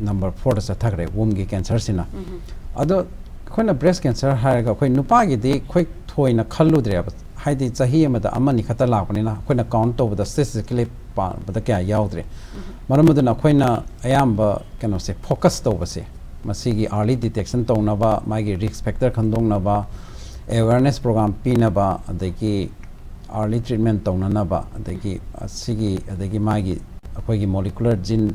ꯅꯝꯕꯔ ꯐꯣꯔꯗ ꯆꯠꯊꯈ꯭ꯔꯦ, ꯋꯨꯝꯒꯤ ꯀꯦꯟꯁꯔꯁꯤꯅ꯫ ꯑꯗꯣ ꯑꯩꯈꯣꯏꯅ ꯕ꯭ꯔꯦꯁ ꯀꯦꯟꯁꯔ ꯍꯥꯏꯔꯒ ꯑꯩꯈꯣꯏ ꯅꯨꯄꯥꯒꯤꯗꯤ ꯑꯩꯈꯣꯏ ꯊꯣꯏꯅ ꯈꯜꯂꯨꯗ꯭ꯔꯦꯕ, ꯍꯥꯏꯗꯤ ꯆꯍꯤ ꯑꯃꯗ ꯑꯃꯅꯤ ꯈꯛꯇ ꯂꯥꯛꯄꯅꯤꯅ ꯑꯩꯈꯣꯏꯅ ꯀꯥꯎꯟ ꯇꯧꯕꯗ, ꯁ꯭ꯇꯦꯇꯤꯁꯇꯤꯀꯦꯜꯂꯤ ꯄꯥꯕꯗ ꯀꯌꯥ ꯌꯥꯎꯗ꯭ꯔꯦ꯫ ꯃꯔꯝ ꯑꯗꯨꯅ ꯑꯩꯈꯣꯏꯅ ꯑꯌꯥꯝꯕ ꯀꯩꯅꯣꯁꯦ ꯐꯣꯀꯁ ꯇꯧꯕꯁꯦ, ꯃꯁꯤꯒꯤ ꯑꯥꯔꯂꯤ ꯗꯤꯇꯦꯛꯁꯟ ꯇꯧꯅꯕ, ꯃꯥꯒꯤ ꯔꯤꯁꯛ ꯐꯦꯛꯇꯔ ꯈꯪꯗꯣꯛꯅꯕ, ꯑꯦꯋꯦꯔꯅꯦꯁ ꯄ꯭ꯔꯣꯒ꯭ꯔꯥꯝ ꯄꯤꯅꯕ, ꯑꯗꯒꯤ ꯑꯥꯔꯂꯤ ꯇ꯭ꯔꯤꯠꯃꯦꯟ ꯇꯧꯅꯅꯕ, ꯑꯗꯒꯤ ꯑꯁꯤꯒꯤ, ꯑꯗꯒꯤ ꯃꯥꯒꯤ ꯑꯩꯈꯣꯏꯒꯤ ꯃꯣꯂꯤꯀꯨꯂꯔ ꯖꯤꯟ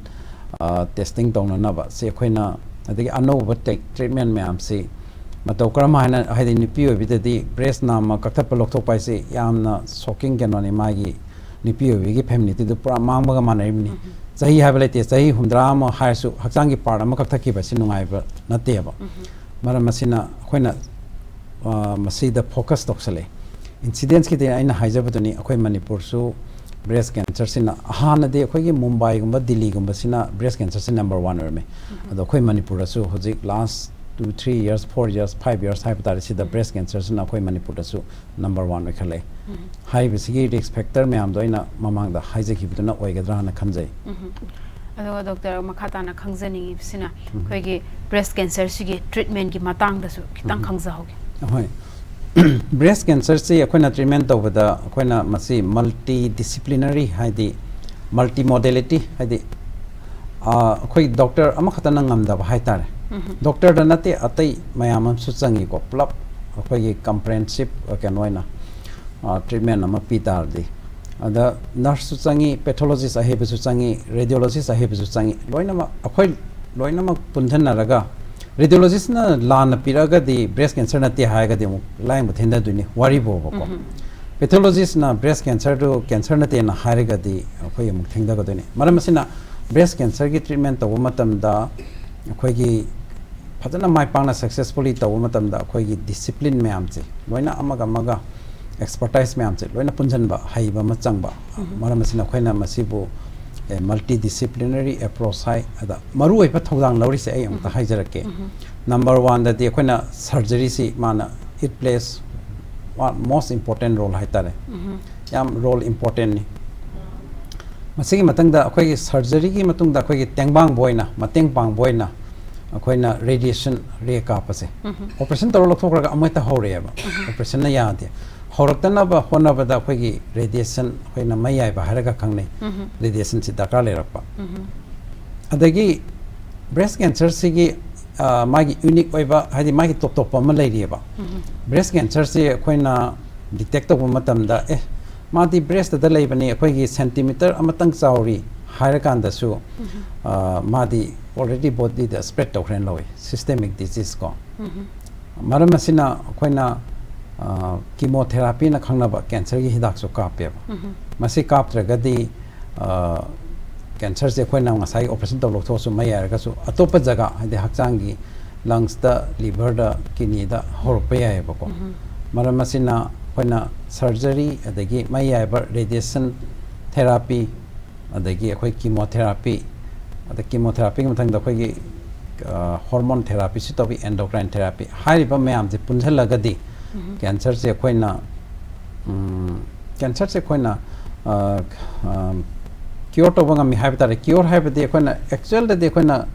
ꯇꯦꯁꯇꯤꯡ ꯇꯧꯅꯅꯕ ꯁꯤ ꯑꯩꯈꯣꯏꯅ, ꯑꯗꯒꯤ ꯑꯅꯧꯕ ꯇ꯭ꯔꯤꯠꯃꯦꯟ ꯃꯌꯥꯝꯁꯤ ꯃꯇꯧ ꯀꯔꯝ ꯍꯥꯏꯅ, ꯍꯥꯏꯗꯤ ꯅꯨꯄꯤ ꯑꯣꯏꯕꯤꯗꯗꯤ ꯕ꯭ꯔꯦꯁ ꯅꯥꯝꯃ ꯀꯛꯊꯠꯄ ꯂꯧꯊꯣꯛꯄ ꯍꯥꯏꯁꯤ ꯌꯥꯝꯅ ꯁꯣꯛꯀꯤꯡ ꯀꯩꯅꯣꯅꯤ, ꯃꯥꯒꯤ ꯅꯨꯄꯤ ꯑꯣꯏꯕꯤꯒꯤ ꯐꯦꯃꯤꯂꯤꯇꯤꯗꯨ ꯄꯨꯔꯥ ꯃꯥꯡꯕꯒ ꯃꯥꯟꯅꯔꯤꯕꯅꯤ꯫ ꯆꯍꯤ ꯍꯥꯏꯕ ꯂꯩꯇꯦ, ꯆꯍꯤ ꯍꯨꯝꯗ꯭ꯔꯥ ꯑꯃ ꯍꯥꯏꯔꯁꯨ ꯍꯛꯆꯥꯡꯒꯤ ꯄꯥꯔꯠ ꯑꯃ ꯀꯛꯊꯠꯈꯤꯕ ꯑꯁꯤ ꯅꯨꯡꯉꯥꯏꯕ ꯅꯠꯇꯦꯕ꯫ ꯃꯔꯝ ꯑꯁꯤꯅ ꯑꯩꯈꯣꯏꯅ ꯑ, ꯃꯁꯤꯗ ꯐꯣꯀꯁ ꯇꯧꯁꯜꯂꯛꯑꯦ꯫ ꯏꯟꯁꯤꯗꯦꯟꯁꯀꯤꯗꯤ ꯑꯩꯅ ꯍꯥꯏꯖꯕꯗꯨꯅꯤ, ꯑꯩꯈꯣꯏ ꯃꯅꯤꯄꯨꯔꯁꯨ ꯕ꯭ꯔꯦꯁ ꯀꯦꯟꯁꯔꯁꯤꯅ, ꯍꯥꯟꯅꯗꯤ ꯑꯩꯈꯣꯏꯒꯤ ꯃꯨꯝꯕꯥꯏꯒꯨꯝꯕ ꯗꯤꯜꯂꯤꯒꯨꯝꯕꯁꯤꯅ ꯕ꯭ꯔꯦꯁ ꯀꯦꯟꯁꯔꯁꯤ ꯅꯝꯕꯔ ꯋꯥꯟ ꯑꯣꯏꯔꯝꯃꯤ꯫ ꯑꯗꯣ ꯑꯩꯈꯣꯏ ꯃꯅꯤꯄꯨꯔꯗꯁꯨ ꯍꯧꯖꯤꯛ last two three years, four years, five years ꯍꯥꯏꯕ ꯇꯥꯔꯦ, ꯁꯤꯗ ꯕ꯭ꯔꯦꯁ ꯀꯦꯟꯁꯔꯁꯤꯅ ꯑꯩꯈꯣꯏ ꯃꯅꯤꯄꯨꯔꯗꯁꯨ ꯅꯝꯕꯔ ꯋꯥꯟ ꯑꯣꯏꯈꯠꯂꯛꯑꯦ꯫ ꯍꯥꯏꯔꯤꯕꯁꯤꯒꯤ ꯔꯤꯁꯛ ꯐꯦꯛꯇꯔ ꯃꯌꯥꯝꯗꯣ ꯑꯩꯅ ꯃꯃꯥꯡꯗ ꯍꯥꯏꯖꯈꯤꯕꯗꯨꯅ ꯑꯣꯏꯒꯗ꯭ꯔꯥꯅ ꯈꯟꯖꯩ꯫ ꯑꯗꯨꯒ ꯗꯣꯛꯇꯔ, ꯃꯈꯥ ꯇꯥꯅ ꯈꯪꯖꯅꯤꯡꯉꯤꯕꯁꯤꯅ ꯑꯩꯈꯣꯏꯒꯤ ꯕ꯭ꯔꯦꯁ ꯀꯦꯟꯁꯔꯁꯤꯒꯤ ꯇ꯭ꯔꯤꯠꯃꯦꯟꯒꯤ ꯃꯇꯥꯡꯗꯁꯨ ꯈꯤꯇꯪ ꯈꯪꯖꯍꯧꯒꯦ꯫ ꯍꯣꯏ꯫ ꯕ꯭ꯔꯦꯁ ꯀꯦꯟꯁꯔꯁꯤ ꯑꯩꯈꯣꯏꯅ ꯇ꯭ꯔꯤꯠꯃꯦꯟ ꯇꯧꯕꯗ ꯑꯩꯈꯣꯏꯅ ꯃꯁꯤ ꯃꯜꯇꯤ ꯗꯤꯁꯤꯄ꯭ꯂꯤꯅꯔꯤ, ꯍꯥꯏꯗꯤ ꯃꯜꯇꯤ ꯃꯣꯗꯦꯂꯤꯇꯤ, ꯍꯥꯏꯗꯤ ꯑ, ꯑꯩꯈꯣꯏ ꯗꯣꯛꯇꯔ ꯑꯃꯈꯛꯇꯅ ꯉꯝꯗꯕ ꯍꯥꯏꯇꯥꯔꯦ꯫ ꯗꯣꯛꯇꯔꯗ ꯅꯠꯇꯦ, ꯑꯇꯩ ꯃꯌꯥꯝ ꯑꯃꯁꯨ ꯆꯪꯉꯤꯀꯣ, ꯄꯨꯂꯞ ꯑꯩꯈꯣꯏꯒꯤ ꯀꯝꯄ꯭ꯔꯦꯍꯦꯟꯁꯤꯞ ꯀꯩꯅꯣ ꯑꯣꯏꯅ ꯇ꯭ꯔꯤꯠꯃꯦꯟ ꯑꯃ ꯄꯤ ꯇꯥꯔꯗꯤ꯫ ꯑꯗ ꯅꯔꯁꯁꯨ ꯆꯪꯉꯤ, ꯄꯦꯊꯣꯂꯣꯖꯤꯁ ꯑꯍꯩꯕꯁꯨ ꯆꯪꯉꯤ, ꯔꯦꯗꯤꯑꯣꯂꯣꯖꯤꯁ ꯑꯍꯩꯕꯁꯨ ꯆꯪꯉꯤ, ꯂꯣꯏꯅꯃꯛ ꯑꯩꯈꯣꯏ ꯂꯣꯏꯅꯃꯛ ꯄꯨꯟꯁꯤꯟꯅꯔꯒ, ꯔꯦꯗꯤꯑꯣꯂꯣꯖꯤꯁꯅ ꯂꯥꯟꯅ ꯄꯤꯔꯛꯑꯒꯗꯤ ꯕ꯭ꯔꯦꯁ ꯀꯦꯟꯁꯔ ꯅꯠꯇꯦ ꯍꯥꯏꯔꯒꯗꯤ ꯑꯃꯨꯛ ꯂꯥꯏꯌꯦꯡꯕ ꯊꯤꯟꯊꯗꯣꯏꯅꯤ, ꯋꯥꯔꯤꯕꯣꯕꯀꯣ꯫ ꯄꯦꯊꯣꯂꯣꯖꯤꯁꯅ ꯕ꯭ꯔꯦꯁ ꯀꯦꯟꯁꯔꯗꯨ ꯀꯦꯟꯁꯔ ꯅꯠꯇꯦꯅ ꯍꯥꯏꯔꯒꯗꯤ ꯑꯩꯈꯣꯏ ꯑꯃꯨꯛ ꯊꯤꯟꯊꯒꯗꯣꯏꯅꯤ꯫ ꯃꯔꯝ ꯑꯁꯤꯅ ꯕ꯭ꯔꯦꯁ ꯀꯦꯟꯁꯔꯒꯤ ꯇ꯭ꯔꯤꯠꯃꯦꯟ ꯇꯧꯕ ꯃꯇꯝꯗ ꯑꯩꯈꯣꯏꯒꯤ ꯐꯖꯅ ꯃꯥꯏ ꯄꯥꯛꯅ successfully ꯇꯧꯕ ꯃꯇꯝꯗ ꯑꯩꯈꯣꯏꯒꯤ discipline ꯃꯌꯥꯝꯁꯦ ꯂꯣꯏꯅ ꯑꯃꯒ ꯑꯃꯒ expertise ꯃꯌꯥꯝꯁꯦ ꯂꯣꯏꯅ ꯄꯨꯟꯁꯤꯟꯕ ꯍꯩꯕ ꯑꯃ ꯆꯪꯕ꯫ ꯃꯔꯝ ꯑꯁꯤꯅ ꯑꯩꯈꯣꯏꯅ ꯃꯁꯤꯕꯨ multidisciplinary approach ꯍꯥꯏ꯫ ꯑꯗ ꯃꯔꯨꯑꯣꯏꯕ ꯊꯧꯗꯥꯡ ꯂꯧꯔꯤꯁꯦ ꯑꯩ ꯑꯃꯨꯛꯇ ꯍꯥꯏꯖꯔꯛꯀꯦ꯫ Number one ꯗꯗꯤ ꯑꯩꯈꯣꯏꯅ surgery ꯁꯤ ꯃꯥꯅ it plays most important role ꯍꯥꯏꯇꯥꯔꯦ꯫ ꯌꯥꯝ role important ꯅꯤ꯫ ꯃꯁꯤꯒꯤ ꯃꯊꯪꯗ ꯑꯩꯈꯣꯏꯒꯤ surgery ꯒꯤ ꯃꯇꯨꯡꯗ ꯑꯩꯈꯣꯏꯒꯤ ꯇꯦꯡꯕꯥꯡꯕ ꯑꯣꯏꯅ, ꯃꯇꯦꯡ ꯄꯥꯡꯕ ꯑꯣꯏꯅ ꯑꯩꯈꯣꯏꯅ radiation ray ꯀꯥꯞꯄꯁꯦ꯫ Operation ꯇꯧꯔ ꯂꯧꯊꯣꯛꯈ꯭ꯔꯒ ꯑꯃꯨꯛ ꯍꯦꯛꯇ ꯍꯧꯔꯛꯑꯦꯕ꯫ Operation ꯅ ꯌꯥꯗꯦ꯫ ꯍꯧꯔꯛꯇꯅꯕ ꯍꯣꯠꯅꯕꯗ ꯑꯩꯈꯣꯏꯒꯤ radiation, ꯑꯩꯈꯣꯏꯅ ꯃꯩ ꯌꯥꯏꯕ ꯍꯥꯏꯔꯒ ꯈꯪꯅꯩ꯫ Radiation ꯁꯤ ꯗꯔꯀꯥꯔ ꯂꯩꯔꯛꯄ꯫ ꯑꯗꯒꯤ breast cancer ꯁꯤꯒꯤ, ꯑ, ꯃꯥꯒꯤ unique ꯑꯣꯏꯕ, ꯍꯥꯏꯗꯤ ꯃꯥꯒꯤ ꯇꯣꯞ ꯇꯣꯞꯄ ꯑꯃ ꯂꯩꯔꯤꯑꯕ꯫ Breast cancer ꯁꯤ ꯑꯩꯈꯣꯏꯅ detect ꯇꯧꯕ ꯃꯇꯝꯗ, ꯑꯦ, ꯃꯥꯗꯤ breast ꯇ ꯂꯩꯕꯅꯤ, ꯑꯩꯈꯣꯏꯒꯤ centimeter ꯑꯃꯇꯪ ꯆꯥꯎꯔꯤ ꯍꯥꯏꯔꯀꯥꯟꯗꯁꯨ, ꯑ, ꯃꯥꯗꯤ already body ꯗ spread ꯇꯧꯈ꯭ꯔꯦꯅ ꯂꯧꯏ, systemic disease ꯀꯣ꯫ ꯃꯔꯝ ꯑꯁꯤꯅ ꯑꯩꯈꯣꯏꯅ, ꯑ, chemotherapy ꯅ ꯈꯪꯅꯕ cancer ꯒꯤ ꯍꯤꯗꯥꯛꯁꯨ ꯀꯥꯞꯄꯦꯕ꯫ ꯃꯁꯤ ꯀꯥꯞꯇ꯭ꯔꯒꯗꯤ, ꯑ, cancer ꯁꯦ ꯑꯩꯈꯣꯏꯅ ꯉꯁꯥꯏ operation ꯇꯧ ꯂꯧꯊꯣꯛꯑꯁꯨ ꯃꯩ ꯌꯥꯏꯔꯒꯁꯨ ꯑꯇꯣꯞꯄ ꯖꯒꯥ, ꯍꯥꯏꯗꯤ ꯍꯛꯆꯥꯡꯒꯤ lungs ꯇ, liver ꯗ, kidney ꯗ ꯍꯧꯔꯛꯄ ꯌꯥꯏꯑꯕꯀꯣ꯫ ꯃꯔꯝ ꯑꯁꯤꯅ ꯑꯩꯈꯣꯏꯅ surgery, ꯑꯗꯒꯤ ꯃꯩ ꯌꯥꯏꯕ radiation therapy, ꯑꯗꯒꯤ ꯑꯩꯈꯣꯏ chemotherapy, ꯑꯗ chemotherapy ꯒꯤ ꯃꯊꯪꯗ ꯑꯩꯈꯣꯏꯒꯤ, ꯑ, hormone therapy ꯁꯨ ꯇꯧꯏ, endocrine therapy꯫ ꯍꯥꯏꯔꯤꯕ ꯃꯌꯥꯝꯁꯦ ꯄꯨꯟꯁꯤꯜꯂꯒꯗꯤ cancer ꯁꯦ ꯑꯩꯈꯣꯏꯅ, ꯎꯝ, cancer ꯁꯦ ꯑꯩꯈꯣꯏꯅ, ꯑ, ꯑ, cure ꯇꯧꯕ ꯉꯝꯃꯤ ꯍꯥꯏꯕ ꯇꯥꯔꯦ꯫ Cure ꯍꯥꯏꯕꯗꯤ ꯑꯩꯈꯣꯏꯅ, actual ꯗꯗꯤ ꯑꯩꯈꯣꯏꯅ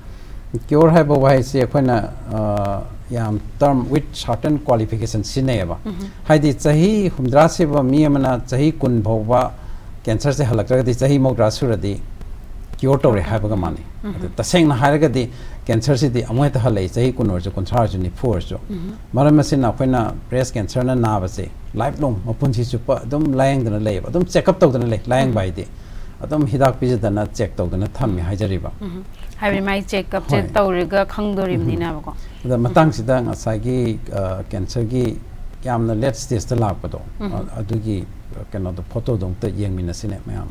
cure ꯍꯥꯏꯕ ꯋꯥꯍꯩꯁꯦ ꯑꯩꯈꯣꯏꯅ, ꯑ, ꯌꯥꯝ term with certain qualification ꯁꯤꯖꯤꯟꯅꯩꯌꯦꯕ꯫ ꯍꯥꯏꯗꯤ ꯆꯍꯤ ꯍꯨꯝꯗ꯭ꯔꯥ ꯁꯨꯕ ꯃꯤ ꯑꯃꯅ ꯆꯍꯤ ꯀꯨꯟ ꯐꯥꯎꯕ cancer ꯁꯦ ꯍꯜꯂꯛꯇ꯭ꯔꯒꯗꯤ ꯆꯍꯤ ꯃꯧꯗ꯭ꯔꯥ ꯁꯨꯔꯗꯤ cure ꯇꯧꯔꯦ ꯍꯥꯏꯕꯒ ꯃꯥꯟꯅꯩ꯫ ꯑꯗꯨ ꯇꯁꯦꯡꯅ ꯍꯥꯏꯔꯒꯗꯤ cancer ꯁꯤꯗꯤ ꯑꯃꯨꯛ ꯍꯦꯛꯇ ꯍꯜꯂꯛꯏ, ꯆꯍꯤ ꯀꯨꯟ ꯑꯣꯏꯔꯁꯨ, ꯀꯨꯟꯊ꯭ꯔꯥ ꯑꯣꯏꯔꯁꯨ, ꯅꯤꯐꯨ ꯑꯣꯏꯔꯁꯨ꯫ ꯃꯔꯝ ꯑꯁꯤꯅ ꯑꯩꯈꯣꯏꯅ breast cancer ꯅ ꯅꯥꯕꯁꯦ lifelong, ꯃꯄꯨꯟꯁꯤ ꯆꯨꯞꯄ ꯑꯗꯨꯝ ꯂꯥꯌꯦꯡꯗꯅ ꯂꯩꯌꯦꯕ, ꯑꯗꯨꯝ check up ꯇꯧꯗꯅ ꯂꯩ꯫ ꯂꯥꯌꯦꯡꯕ ꯍꯥꯏꯗꯤ ꯑꯗꯨꯝ ꯍꯤꯗꯥꯛ ꯄꯤꯖꯗꯅ check ꯇꯧꯗꯅ ꯊꯝꯃꯤ ꯍꯥꯏꯖꯔꯤꯕ꯫ ꯍꯥꯏꯕꯗꯤ ꯃꯥꯏ check up ꯁꯦ ꯇꯧꯔꯒ ꯈꯪꯗꯣꯔꯤꯕꯅꯤꯅꯕꯀꯣ꯫ ꯑꯗ ꯃꯇꯥꯡꯁꯤꯗ ꯉꯁꯥꯏꯒꯤ, ꯑ, cancer ꯒꯤ ꯌꯥꯝꯅ late stage ꯇ ꯂꯥꯛꯄꯗꯣ, ꯑ-, ꯑꯗꯨꯒꯤ ꯀꯩꯅꯣꯗꯣ, photo ꯗꯣ ꯑꯝꯇ ꯌꯦꯡꯃꯤꯟꯅꯁꯤꯅꯦ ꯃꯌꯥꯝ꯫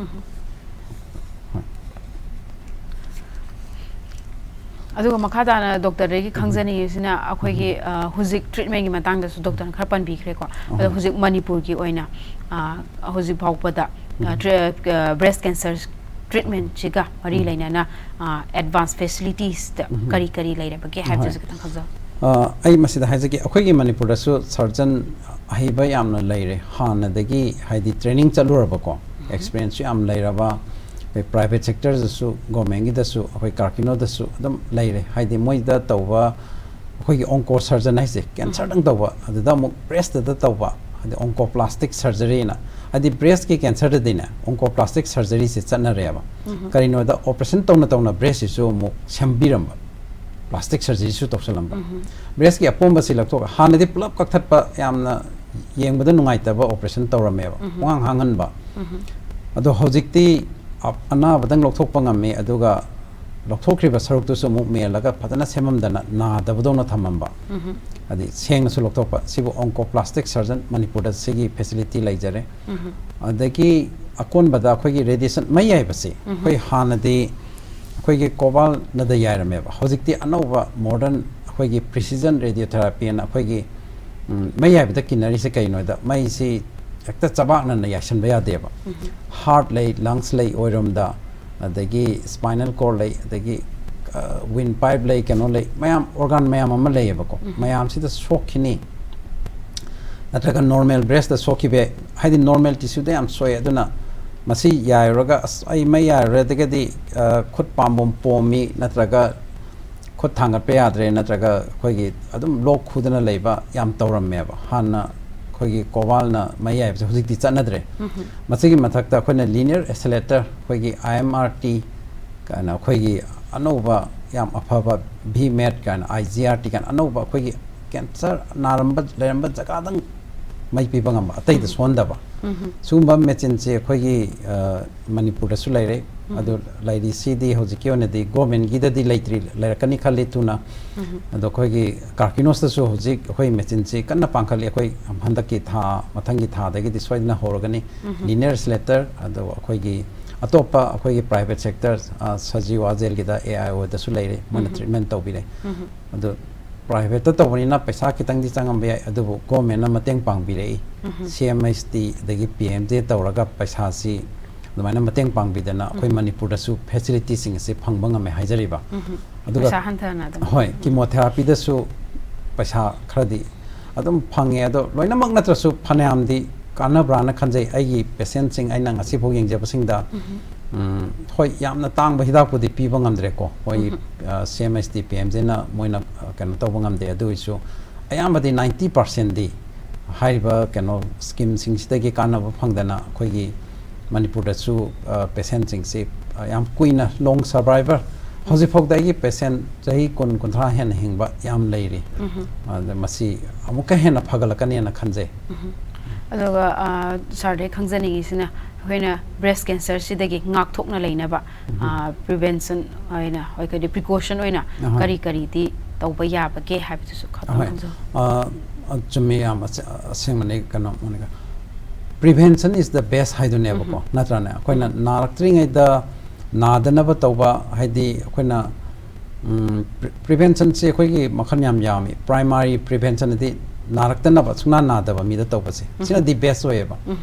ꯍꯣꯏ꯫ ꯑꯗꯨꯒ ꯃꯈꯥ ꯇꯥꯅ ꯗꯣꯛꯇꯔꯗꯒꯤ ꯈꯪꯖꯅꯤꯡꯉꯤꯁꯤꯅ ꯑꯩꯈꯣꯏꯒꯤ, ꯑ, ꯍꯧꯖꯤꯛ ꯇ꯭ꯔꯤꯠꯃꯦꯟꯒꯤ ꯃꯇꯥꯡꯗꯁꯨ ꯗꯣꯛꯇꯔꯅ ꯈꯔ ꯄꯟꯕꯤꯈ꯭ꯔꯦꯀꯣ꯫ ꯑꯗꯣ ꯍꯧꯖꯤꯛ ꯃꯅꯤꯄꯨꯔꯒꯤ ꯑꯣꯏꯅ, ꯑ, ꯍꯧꯖꯤꯛ ꯐꯥꯎꯕꯗ, ꯑ, ꯇ꯭ꯔꯤ-, ꯑ, ꯕ꯭ꯔꯦꯁ ꯀꯦꯟꯁꯔ ꯇ꯭ꯔꯤꯠꯃꯦꯟꯁꯤꯒ ꯃꯔꯤ ꯂꯩꯅꯅ, ꯑ, ꯑꯦꯗꯚꯥꯟꯁ ꯐꯦꯁꯤꯂꯤꯇꯤꯁꯇ ꯀꯔꯤ ꯀꯔꯤ ꯂꯩꯔꯕꯒꯦ ꯍꯥꯏꯕꯗꯨꯁꯨ ꯈꯤꯇꯪ ꯈꯪꯖꯧ꯫ ꯑ, ꯑꯩ ꯃꯁꯤꯗ ꯍꯥꯏꯖꯒꯦ, ꯑꯩꯈꯣꯏꯒꯤ ꯃꯅꯤꯄꯨꯔꯗꯁꯨ ꯁꯔꯖꯟ ꯑꯍꯩꯕ ꯌꯥꯝꯅ ꯂꯩꯔꯦ꯫ ꯍꯥꯟꯅꯗꯒꯤ ꯍꯥꯏꯗꯤ ꯇ꯭ꯔꯦꯅꯤꯡ ꯆꯠꯂꯨꯔꯕꯀꯣ, ꯑꯦꯛꯁꯄꯤꯔꯤꯌꯦꯟꯁꯁꯨ ꯌꯥꯝ ꯂꯩꯔꯕ, ꯑꯩꯈꯣꯏ ꯄ꯭ꯔꯥꯏꯚꯦꯠ ꯁꯦꯛꯇꯔꯗꯁꯨ, ꯒꯣꯔꯃꯦꯟꯒꯤꯗꯁꯨ, ꯑꯩꯈꯣꯏ ꯀꯥꯔꯀꯤꯅꯣꯗꯁꯨ ꯑꯗꯨꯝ ꯂꯩꯔꯦ꯫ ꯍꯥꯏꯗꯤ ꯃꯣꯏꯗ ꯇꯧꯕ ꯑꯩꯈꯣꯏꯒꯤ ꯑꯣꯟꯀꯣ ꯁꯔꯖꯟ ꯍꯥꯏꯁꯦ, ꯀꯦꯟꯁꯔꯗꯪ ꯇꯧꯕ, ꯑꯗꯨꯗ ꯑꯃꯨꯛ ꯕ꯭ꯔꯦꯁꯇꯗ ꯇꯧꯕ, ꯍꯥꯏꯗꯤ ꯑꯣꯟꯀꯣꯄ꯭ꯂꯥꯁꯇꯤꯛ ꯁꯔꯖꯔꯤꯅ, ꯍꯥꯏꯗꯤ ꯕ꯭ꯔꯦꯁꯀꯤ ꯀꯦꯟꯁꯔꯗꯗꯤꯅꯦ, ꯑꯣꯟꯀꯣꯄ꯭ꯂꯥꯁꯇꯤꯛ ꯁꯔꯖꯔꯤꯁꯦ ꯆꯠꯅꯔꯦꯕ꯫ ꯀꯔꯤꯅꯣꯗ, ꯑꯣꯄꯔꯦꯁꯟ ꯇꯧꯅ ꯇꯧꯅ ꯕ꯭ꯔꯦꯁꯁꯤꯁꯨ ꯑꯃꯨꯛ ꯁꯦꯝꯕꯤꯔꯝꯕ, ꯄ꯭ꯂꯥꯁꯇꯤꯛ ꯁꯔꯖꯔꯤꯁꯨ ꯇꯧꯁꯜꯂꯝꯕ꯫ ꯕ꯭ꯔꯦꯁꯀꯤ ꯑꯄꯣꯝꯕꯁꯤ ꯂꯧꯊꯣꯛꯑꯒ, ꯍꯥꯟꯅꯗꯤ ꯄꯨꯂꯞ ꯀꯛꯊꯠꯄ, ꯌꯥꯝꯅ ꯌꯦꯡꯕꯗ ꯅꯨꯡꯉꯥꯏꯇꯕ ꯑꯣꯄꯔꯦꯁꯟ ꯇꯧꯔꯝꯃꯦꯕ, ꯄꯨꯡꯍꯥꯡ ꯍꯥꯡꯍꯟꯕ꯫ ꯑꯗꯣ ꯍꯧꯖꯤꯛꯇꯤ ꯑ-, ꯑꯅꯥꯕꯗꯪ ꯂꯧꯊꯣꯛꯄ ꯉꯝꯃꯤ, ꯑꯗꯨꯒ ꯂꯧꯊꯣꯛꯈ꯭ꯔꯤꯕ ꯁꯔꯨꯛꯇꯨꯁꯨ ꯑꯃꯨꯛ ꯃꯦꯜꯂꯒ ꯐꯖꯅ ꯁꯦꯝꯃꯝꯗꯅ ꯅꯥꯗꯕꯗꯧꯅ ꯊꯝꯃꯝꯕ꯫ ꯍꯥꯏꯗꯤ ꯁꯦꯡꯅꯁꯨ ꯂꯧꯊꯣꯛꯄ꯫ ꯁꯤꯕꯨ ꯑꯣꯟꯀꯣꯄ꯭ꯂꯥꯁꯇꯤꯛ ꯁꯔꯖꯟ ꯃꯅꯤꯄꯨꯔꯗ ꯁꯤꯒꯤ ꯐꯦꯁꯤꯂꯤꯇꯤ ꯂꯩꯖꯔꯦ꯫ ꯑꯗꯒꯤ ꯑꯀꯣꯟꯕꯗ ꯑꯩꯈꯣꯏꯒꯤ ꯔꯦꯗꯤꯌꯦꯁꯟ, ꯃꯩ ꯌꯥꯏꯕꯁꯤ ꯑꯩꯈꯣꯏ ꯍꯥꯟꯅꯗꯤ ꯑꯩꯈꯣꯏꯒꯤ ꯀꯣꯕꯥꯜꯅꯗ ꯌꯥꯏꯔꯝꯃꯦꯕ꯫ ꯍꯧꯖꯤꯛꯇꯤ ꯑꯅꯧꯕ ꯃꯣꯗꯔꯟ ꯑꯩꯈꯣꯏꯒꯤ ꯄ꯭ꯔꯤꯁꯤꯖꯟ ꯔꯦꯗꯤꯌꯣꯊꯦꯔꯥꯄꯤ ꯑꯅ ꯑꯩꯈꯣꯏꯒꯤ, ꯎꯝ, ꯃꯩ ꯌꯥꯏꯕꯗ ꯀꯤꯟꯅꯔꯤꯁꯦ ꯀꯩꯅꯣꯗ, ꯃꯩꯁꯤ ꯍꯦꯛꯇ ꯆꯕꯥꯛꯅꯅ ꯌꯥꯏꯁꯟꯕ ꯌꯥꯗꯦꯕ꯫ ꯍꯥꯔꯠ ꯂꯩ, ꯂꯪꯁ ꯂꯩ ꯑꯣꯏꯔꯣꯝꯗ, ꯑꯗꯒꯤ ꯁ꯭ꯄꯥꯏꯅꯦꯜ ꯀꯣꯔꯗ ꯂꯩ, ꯑꯗꯒꯤ, ꯑ, ꯋꯤꯟ ꯄꯥꯏꯞ ꯂꯩ, ꯀꯩꯅꯣ ꯂꯩ, ꯃꯌꯥꯝ, ꯑꯣꯔꯒꯥꯟ ꯃꯌꯥꯝ ꯑꯃ ꯂꯩꯌꯦꯕꯀꯣ꯫ ꯃꯌꯥꯝꯁꯤꯗ ꯁꯣꯛꯈꯤꯅꯤ, ꯅꯠꯇ꯭ꯔꯒ ꯅꯣꯔꯃꯦꯜ ꯕ꯭ꯔꯦꯁꯇ ꯁꯣꯛꯈꯤꯕ ꯌꯥꯏ꯫ ꯍꯥꯏꯗꯤ ꯅꯣꯔꯃꯦꯜ ꯇꯤꯁꯨꯗ ꯌꯥꯝ ꯁꯣꯛꯑꯦ꯫ ꯑꯗꯨꯅ ꯃꯁꯤ ꯌꯥꯏꯔꯨꯔꯒ, "ꯑꯁ, ꯑꯩ ꯃꯩ ꯌꯥꯏꯔꯨꯔꯦ, ꯑꯗꯒꯤꯗꯤ, ꯑ, ꯈꯨꯠ ꯄꯥꯝꯕꯣꯝ ꯄꯣꯝꯃꯤ, ꯅꯠꯇ꯭ꯔꯒ ꯈꯨꯠ ꯊꯥꯡꯒꯠꯄ ꯌꯥꯗ꯭ꯔꯦ", ꯅꯠꯇ꯭ꯔꯒ ꯑꯩꯈꯣꯏꯒꯤ ꯑꯗꯨꯝ ꯂꯣꯛ ꯈꯨꯗꯅ ꯂꯩꯕ ꯌꯥꯝ ꯇꯧꯔꯝꯃꯦꯕ꯫ ꯍꯥꯟꯅ ꯑꯩꯈꯣꯏꯒꯤ ꯀꯣꯕꯥꯜꯅ ꯃꯩ ꯌꯥꯏꯕꯁꯦ ꯍꯧꯖꯤꯛꯇꯤ ꯆꯠꯅꯗ꯭ꯔꯦ꯫ ꯃꯁꯤꯒꯤ ꯃꯊꯛꯇ ꯑꯩꯈꯣꯏꯅ ꯂꯤꯅꯤꯌꯔ ꯑꯦꯁꯤꯂꯦꯇꯔ, ꯑꯩꯈꯣꯏꯒꯤ ꯑꯥꯏ ꯑꯦꯝ ꯑꯥꯔ ꯇꯤ ꯀꯥꯏꯅ ꯑꯩꯈꯣꯏꯒꯤ ꯑꯅꯧꯕ ꯌꯥꯝ ꯑꯐꯕ, ꯚꯤ ꯃꯦꯠ ꯀꯥꯏꯅ, ꯑꯥꯏ ꯖꯤ ꯑꯥꯔ ꯇꯤ ꯀꯥꯏꯅ ꯑꯅꯧꯕ ꯑꯩꯈꯣꯏꯒꯤ ꯀꯦꯟꯁꯔ ꯅꯥꯔꯝꯕ, ꯂꯩꯔꯝꯕ ꯖꯒꯥꯗꯪ ꯃꯩ ꯄꯤꯕ ꯉꯝꯕ, ꯑꯇꯩꯗ ꯁꯣꯟꯗꯕ꯫ ꯁꯤꯒꯨꯝꯕ ꯃꯦꯆꯤꯟꯁꯦ ꯑꯩꯈꯣꯏꯒꯤ, ꯑ, ꯃꯅꯤꯄꯨꯔꯗꯁꯨ ꯂꯩꯔꯦ꯫ ꯑꯗꯨ ꯂꯩꯔꯤꯁꯤꯗꯤ ꯍꯧꯖꯤꯛꯀꯤ ꯑꯣꯏꯅꯗꯤ ꯒꯣꯔꯃꯦꯟꯒꯤꯗꯗꯤ ꯂꯩꯇ꯭ꯔꯤ, ꯂꯩꯔꯛꯀꯅꯤ ꯈꯜꯂꯤ ꯊꯨꯅ꯫ ꯑꯗꯣ ꯑꯩꯈꯣꯏꯒꯤ ꯀꯥꯔꯀꯤꯅꯣꯁꯇꯁꯨ ꯍꯧꯖꯤꯛ ꯑꯩꯈꯣꯏ ꯃꯦꯆꯤꯟꯁꯤ ꯀꯟꯅ ꯄꯥꯡꯈꯠꯂꯤ꯫ ꯑꯩꯈꯣꯏ ꯍꯟꯗꯛꯀꯤ ꯊꯥ, ꯃꯊꯪꯒꯤ ꯊꯥꯗꯒꯤꯗꯤ ꯁꯣꯏꯗꯅ ꯍꯧꯔꯒꯅꯤ꯫ ꯂꯤꯅꯤꯌꯔ ꯑꯦꯁꯤꯂꯦꯇꯔ, ꯑꯗꯣ ꯑꯩꯈꯣꯏꯒꯤ ꯑꯇꯣꯞꯄ ꯑꯩꯈꯣꯏꯒꯤ private sector, ꯑ, ꯁꯖꯤꯋꯥ ꯖꯦꯜꯒꯤꯗ ꯑꯦ ꯑꯥꯏ ꯑꯣꯗꯁꯨ ꯂꯩꯔꯦ, ꯃꯣꯏꯅ treatment ꯇꯧꯕꯤꯔꯦ꯫ ꯑꯗꯨ privateꯇ ꯇꯧꯕꯅꯤꯅ ꯄꯩꯁꯥ ꯈꯤꯇꯪꯗꯤ ꯆꯪꯉꯝꯕ ꯌꯥꯏ, ꯑꯗꯨꯕꯨ governmentꯅ ꯃꯇꯦꯡ ꯄꯥꯡꯕꯤꯔꯛꯏ꯫ ꯁꯤ ꯑꯦꯝ ꯑꯩꯆ ꯇꯤ ꯑꯗꯒꯤ ꯄꯤ ꯑꯦꯝ ꯖꯦ ꯇꯧꯔꯒ ꯄꯩꯁꯥꯁꯤ ꯑꯗꯨꯃꯥꯏꯅ ꯃꯇꯦꯡ ꯄꯥꯡꯕꯤꯗꯅ ꯑꯩꯈꯣꯏ ꯃꯅꯤꯄꯨꯔꯗꯁꯨ facilitiesꯁꯤꯡ ꯑꯁꯤ ꯐꯪꯕ ꯉꯝꯃꯦ ꯍꯥꯏꯖꯔꯤꯕ꯫ ꯑꯗꯨꯒ ꯄꯩꯁꯥ ꯍꯟꯊꯅ ꯑꯗꯨꯝ꯫ ꯍꯣꯏ, chemotherapiꯗꯁꯨ ꯄꯩꯁꯥ ꯈꯔꯗꯤ ꯑꯗꯨꯝ ꯐꯪꯉꯦ, ꯑꯗꯣ ꯂꯣꯏꯅꯃꯛ ꯅꯠꯇ꯭ꯔꯁꯨ ꯐꯅꯌꯥꯝꯗꯤ ꯀꯥꯟꯅꯕ꯭ꯔꯥꯅ ꯈꯟꯖꯩ꯫ ꯑꯩꯒꯤ patientꯁꯤꯡ, ꯑꯩꯅ ꯉꯁꯤꯐꯥꯎ ꯌꯦꯡꯖꯕꯁꯤꯡꯗ, ꯎꯝ, ꯍꯣꯏ, ꯌꯥꯝꯅ ꯇꯥꯡꯕ ꯍꯤꯗꯥꯛꯄꯨꯗꯤ ꯄꯤꯕ ꯉꯝꯗ꯭ꯔꯦꯀꯣ, ꯃꯣꯏꯒꯤ, ꯑ, C M H T P M ꯖꯦꯅ ꯃꯣꯏꯅ, ꯑ, ꯀꯩꯅꯣ ꯇꯧꯕ ꯉꯝꯗꯦ꯫ ꯑꯗꯨ ꯑꯣꯏꯔꯁꯨ ꯑꯌꯥꯝꯕꯗꯤ ninety percentꯗꯤ ꯍꯥꯏꯔꯤꯕ ꯀꯩꯅꯣ schemeꯁꯤꯡꯁꯤꯗꯒꯤ ꯀꯥꯟꯅꯕ ꯐꯪꯗꯅ ꯑꯩꯈꯣꯏꯒꯤ ꯃꯅꯤꯄꯨꯔꯗꯁꯨ, ꯑ, patientꯁꯤꯡꯁꯤ, ꯑ, ꯌꯥꯝ ꯀꯨꯏꯅ long survivor, ꯍꯧꯖꯤꯛꯐꯥꯎꯗ ꯑꯩꯒꯤ patient ꯆꯍꯤ ꯀꯨꯟ, ꯀꯨꯟꯊ꯭ꯔꯥ ꯍꯦꯟꯅ ꯍꯤꯡꯕ ꯌꯥꯝ ꯂꯩꯔꯤ꯫ ꯑꯗ ꯃꯁꯤ ꯑꯃꯨꯛꯀ ꯍꯦꯟꯅ ꯐꯒꯠꯂꯛꯀꯅꯤꯅ ꯈꯟꯖꯩ꯫ ꯑꯗꯨꯒ, ꯑ, sirꯗꯒꯤ ꯈꯪꯖꯅꯤꯡꯉꯤꯁꯤꯅ, ꯑꯩꯈꯣꯏꯅ breast cancerꯁꯤꯗꯒꯤ ꯉꯥꯛꯊꯣꯛꯅ ꯂꯩꯅꯕ, ꯑ, prevention ꯑꯣꯏꯅ, ꯑꯩꯈꯣꯏꯗꯤ precaution ꯑꯣꯏꯅ ꯑꯍꯣꯏ꯫ ꯀꯔꯤ ꯀꯔꯤꯗꯤ ꯇꯧꯕ ꯌꯥꯕꯒꯦ ꯍꯥꯏꯕꯗꯨꯁꯨ ꯈꯛꯇꯪ ꯑꯍꯣꯏ꯫ ꯈꯪꯖꯧ꯫ ꯑ, ꯑ, ꯆꯨꯝꯃꯤ, ꯌꯥꯝ ꯑꯁ-, ꯑꯁꯦꯡꯕꯅꯤ꯫ ꯀꯩꯅꯣ, Monica, "Prevention is the best" ꯍꯥꯏꯗꯨꯅꯦꯕꯀꯣ, ꯅꯠꯇ꯭ꯔꯥꯅꯦ? ꯑꯩꯈꯣꯏꯅ ꯅꯥꯔꯛꯇ꯭ꯔꯤꯉꯩꯗ ꯅꯥꯗꯅꯕ ꯇꯧꯕ, ꯍꯥꯏꯗꯤ ꯑꯩꯈꯣꯏꯅ, ꯎꯝ, pre-, preventionꯁꯦ ꯑꯩꯈꯣꯏꯒꯤ ꯃꯈꯜ ꯌꯥꯝ ꯌꯥꯝꯃꯤ꯫ Primary prevention ꯍꯥꯏꯗꯤ ꯅꯥꯔꯛꯇꯅꯕ, ꯁꯨꯡꯅꯥ ꯅꯥꯗꯕ ꯃꯤꯗ ꯇꯧꯕꯁꯦ, ꯁꯤꯅꯗꯤ best ꯑꯣꯏꯌꯦꯕ꯫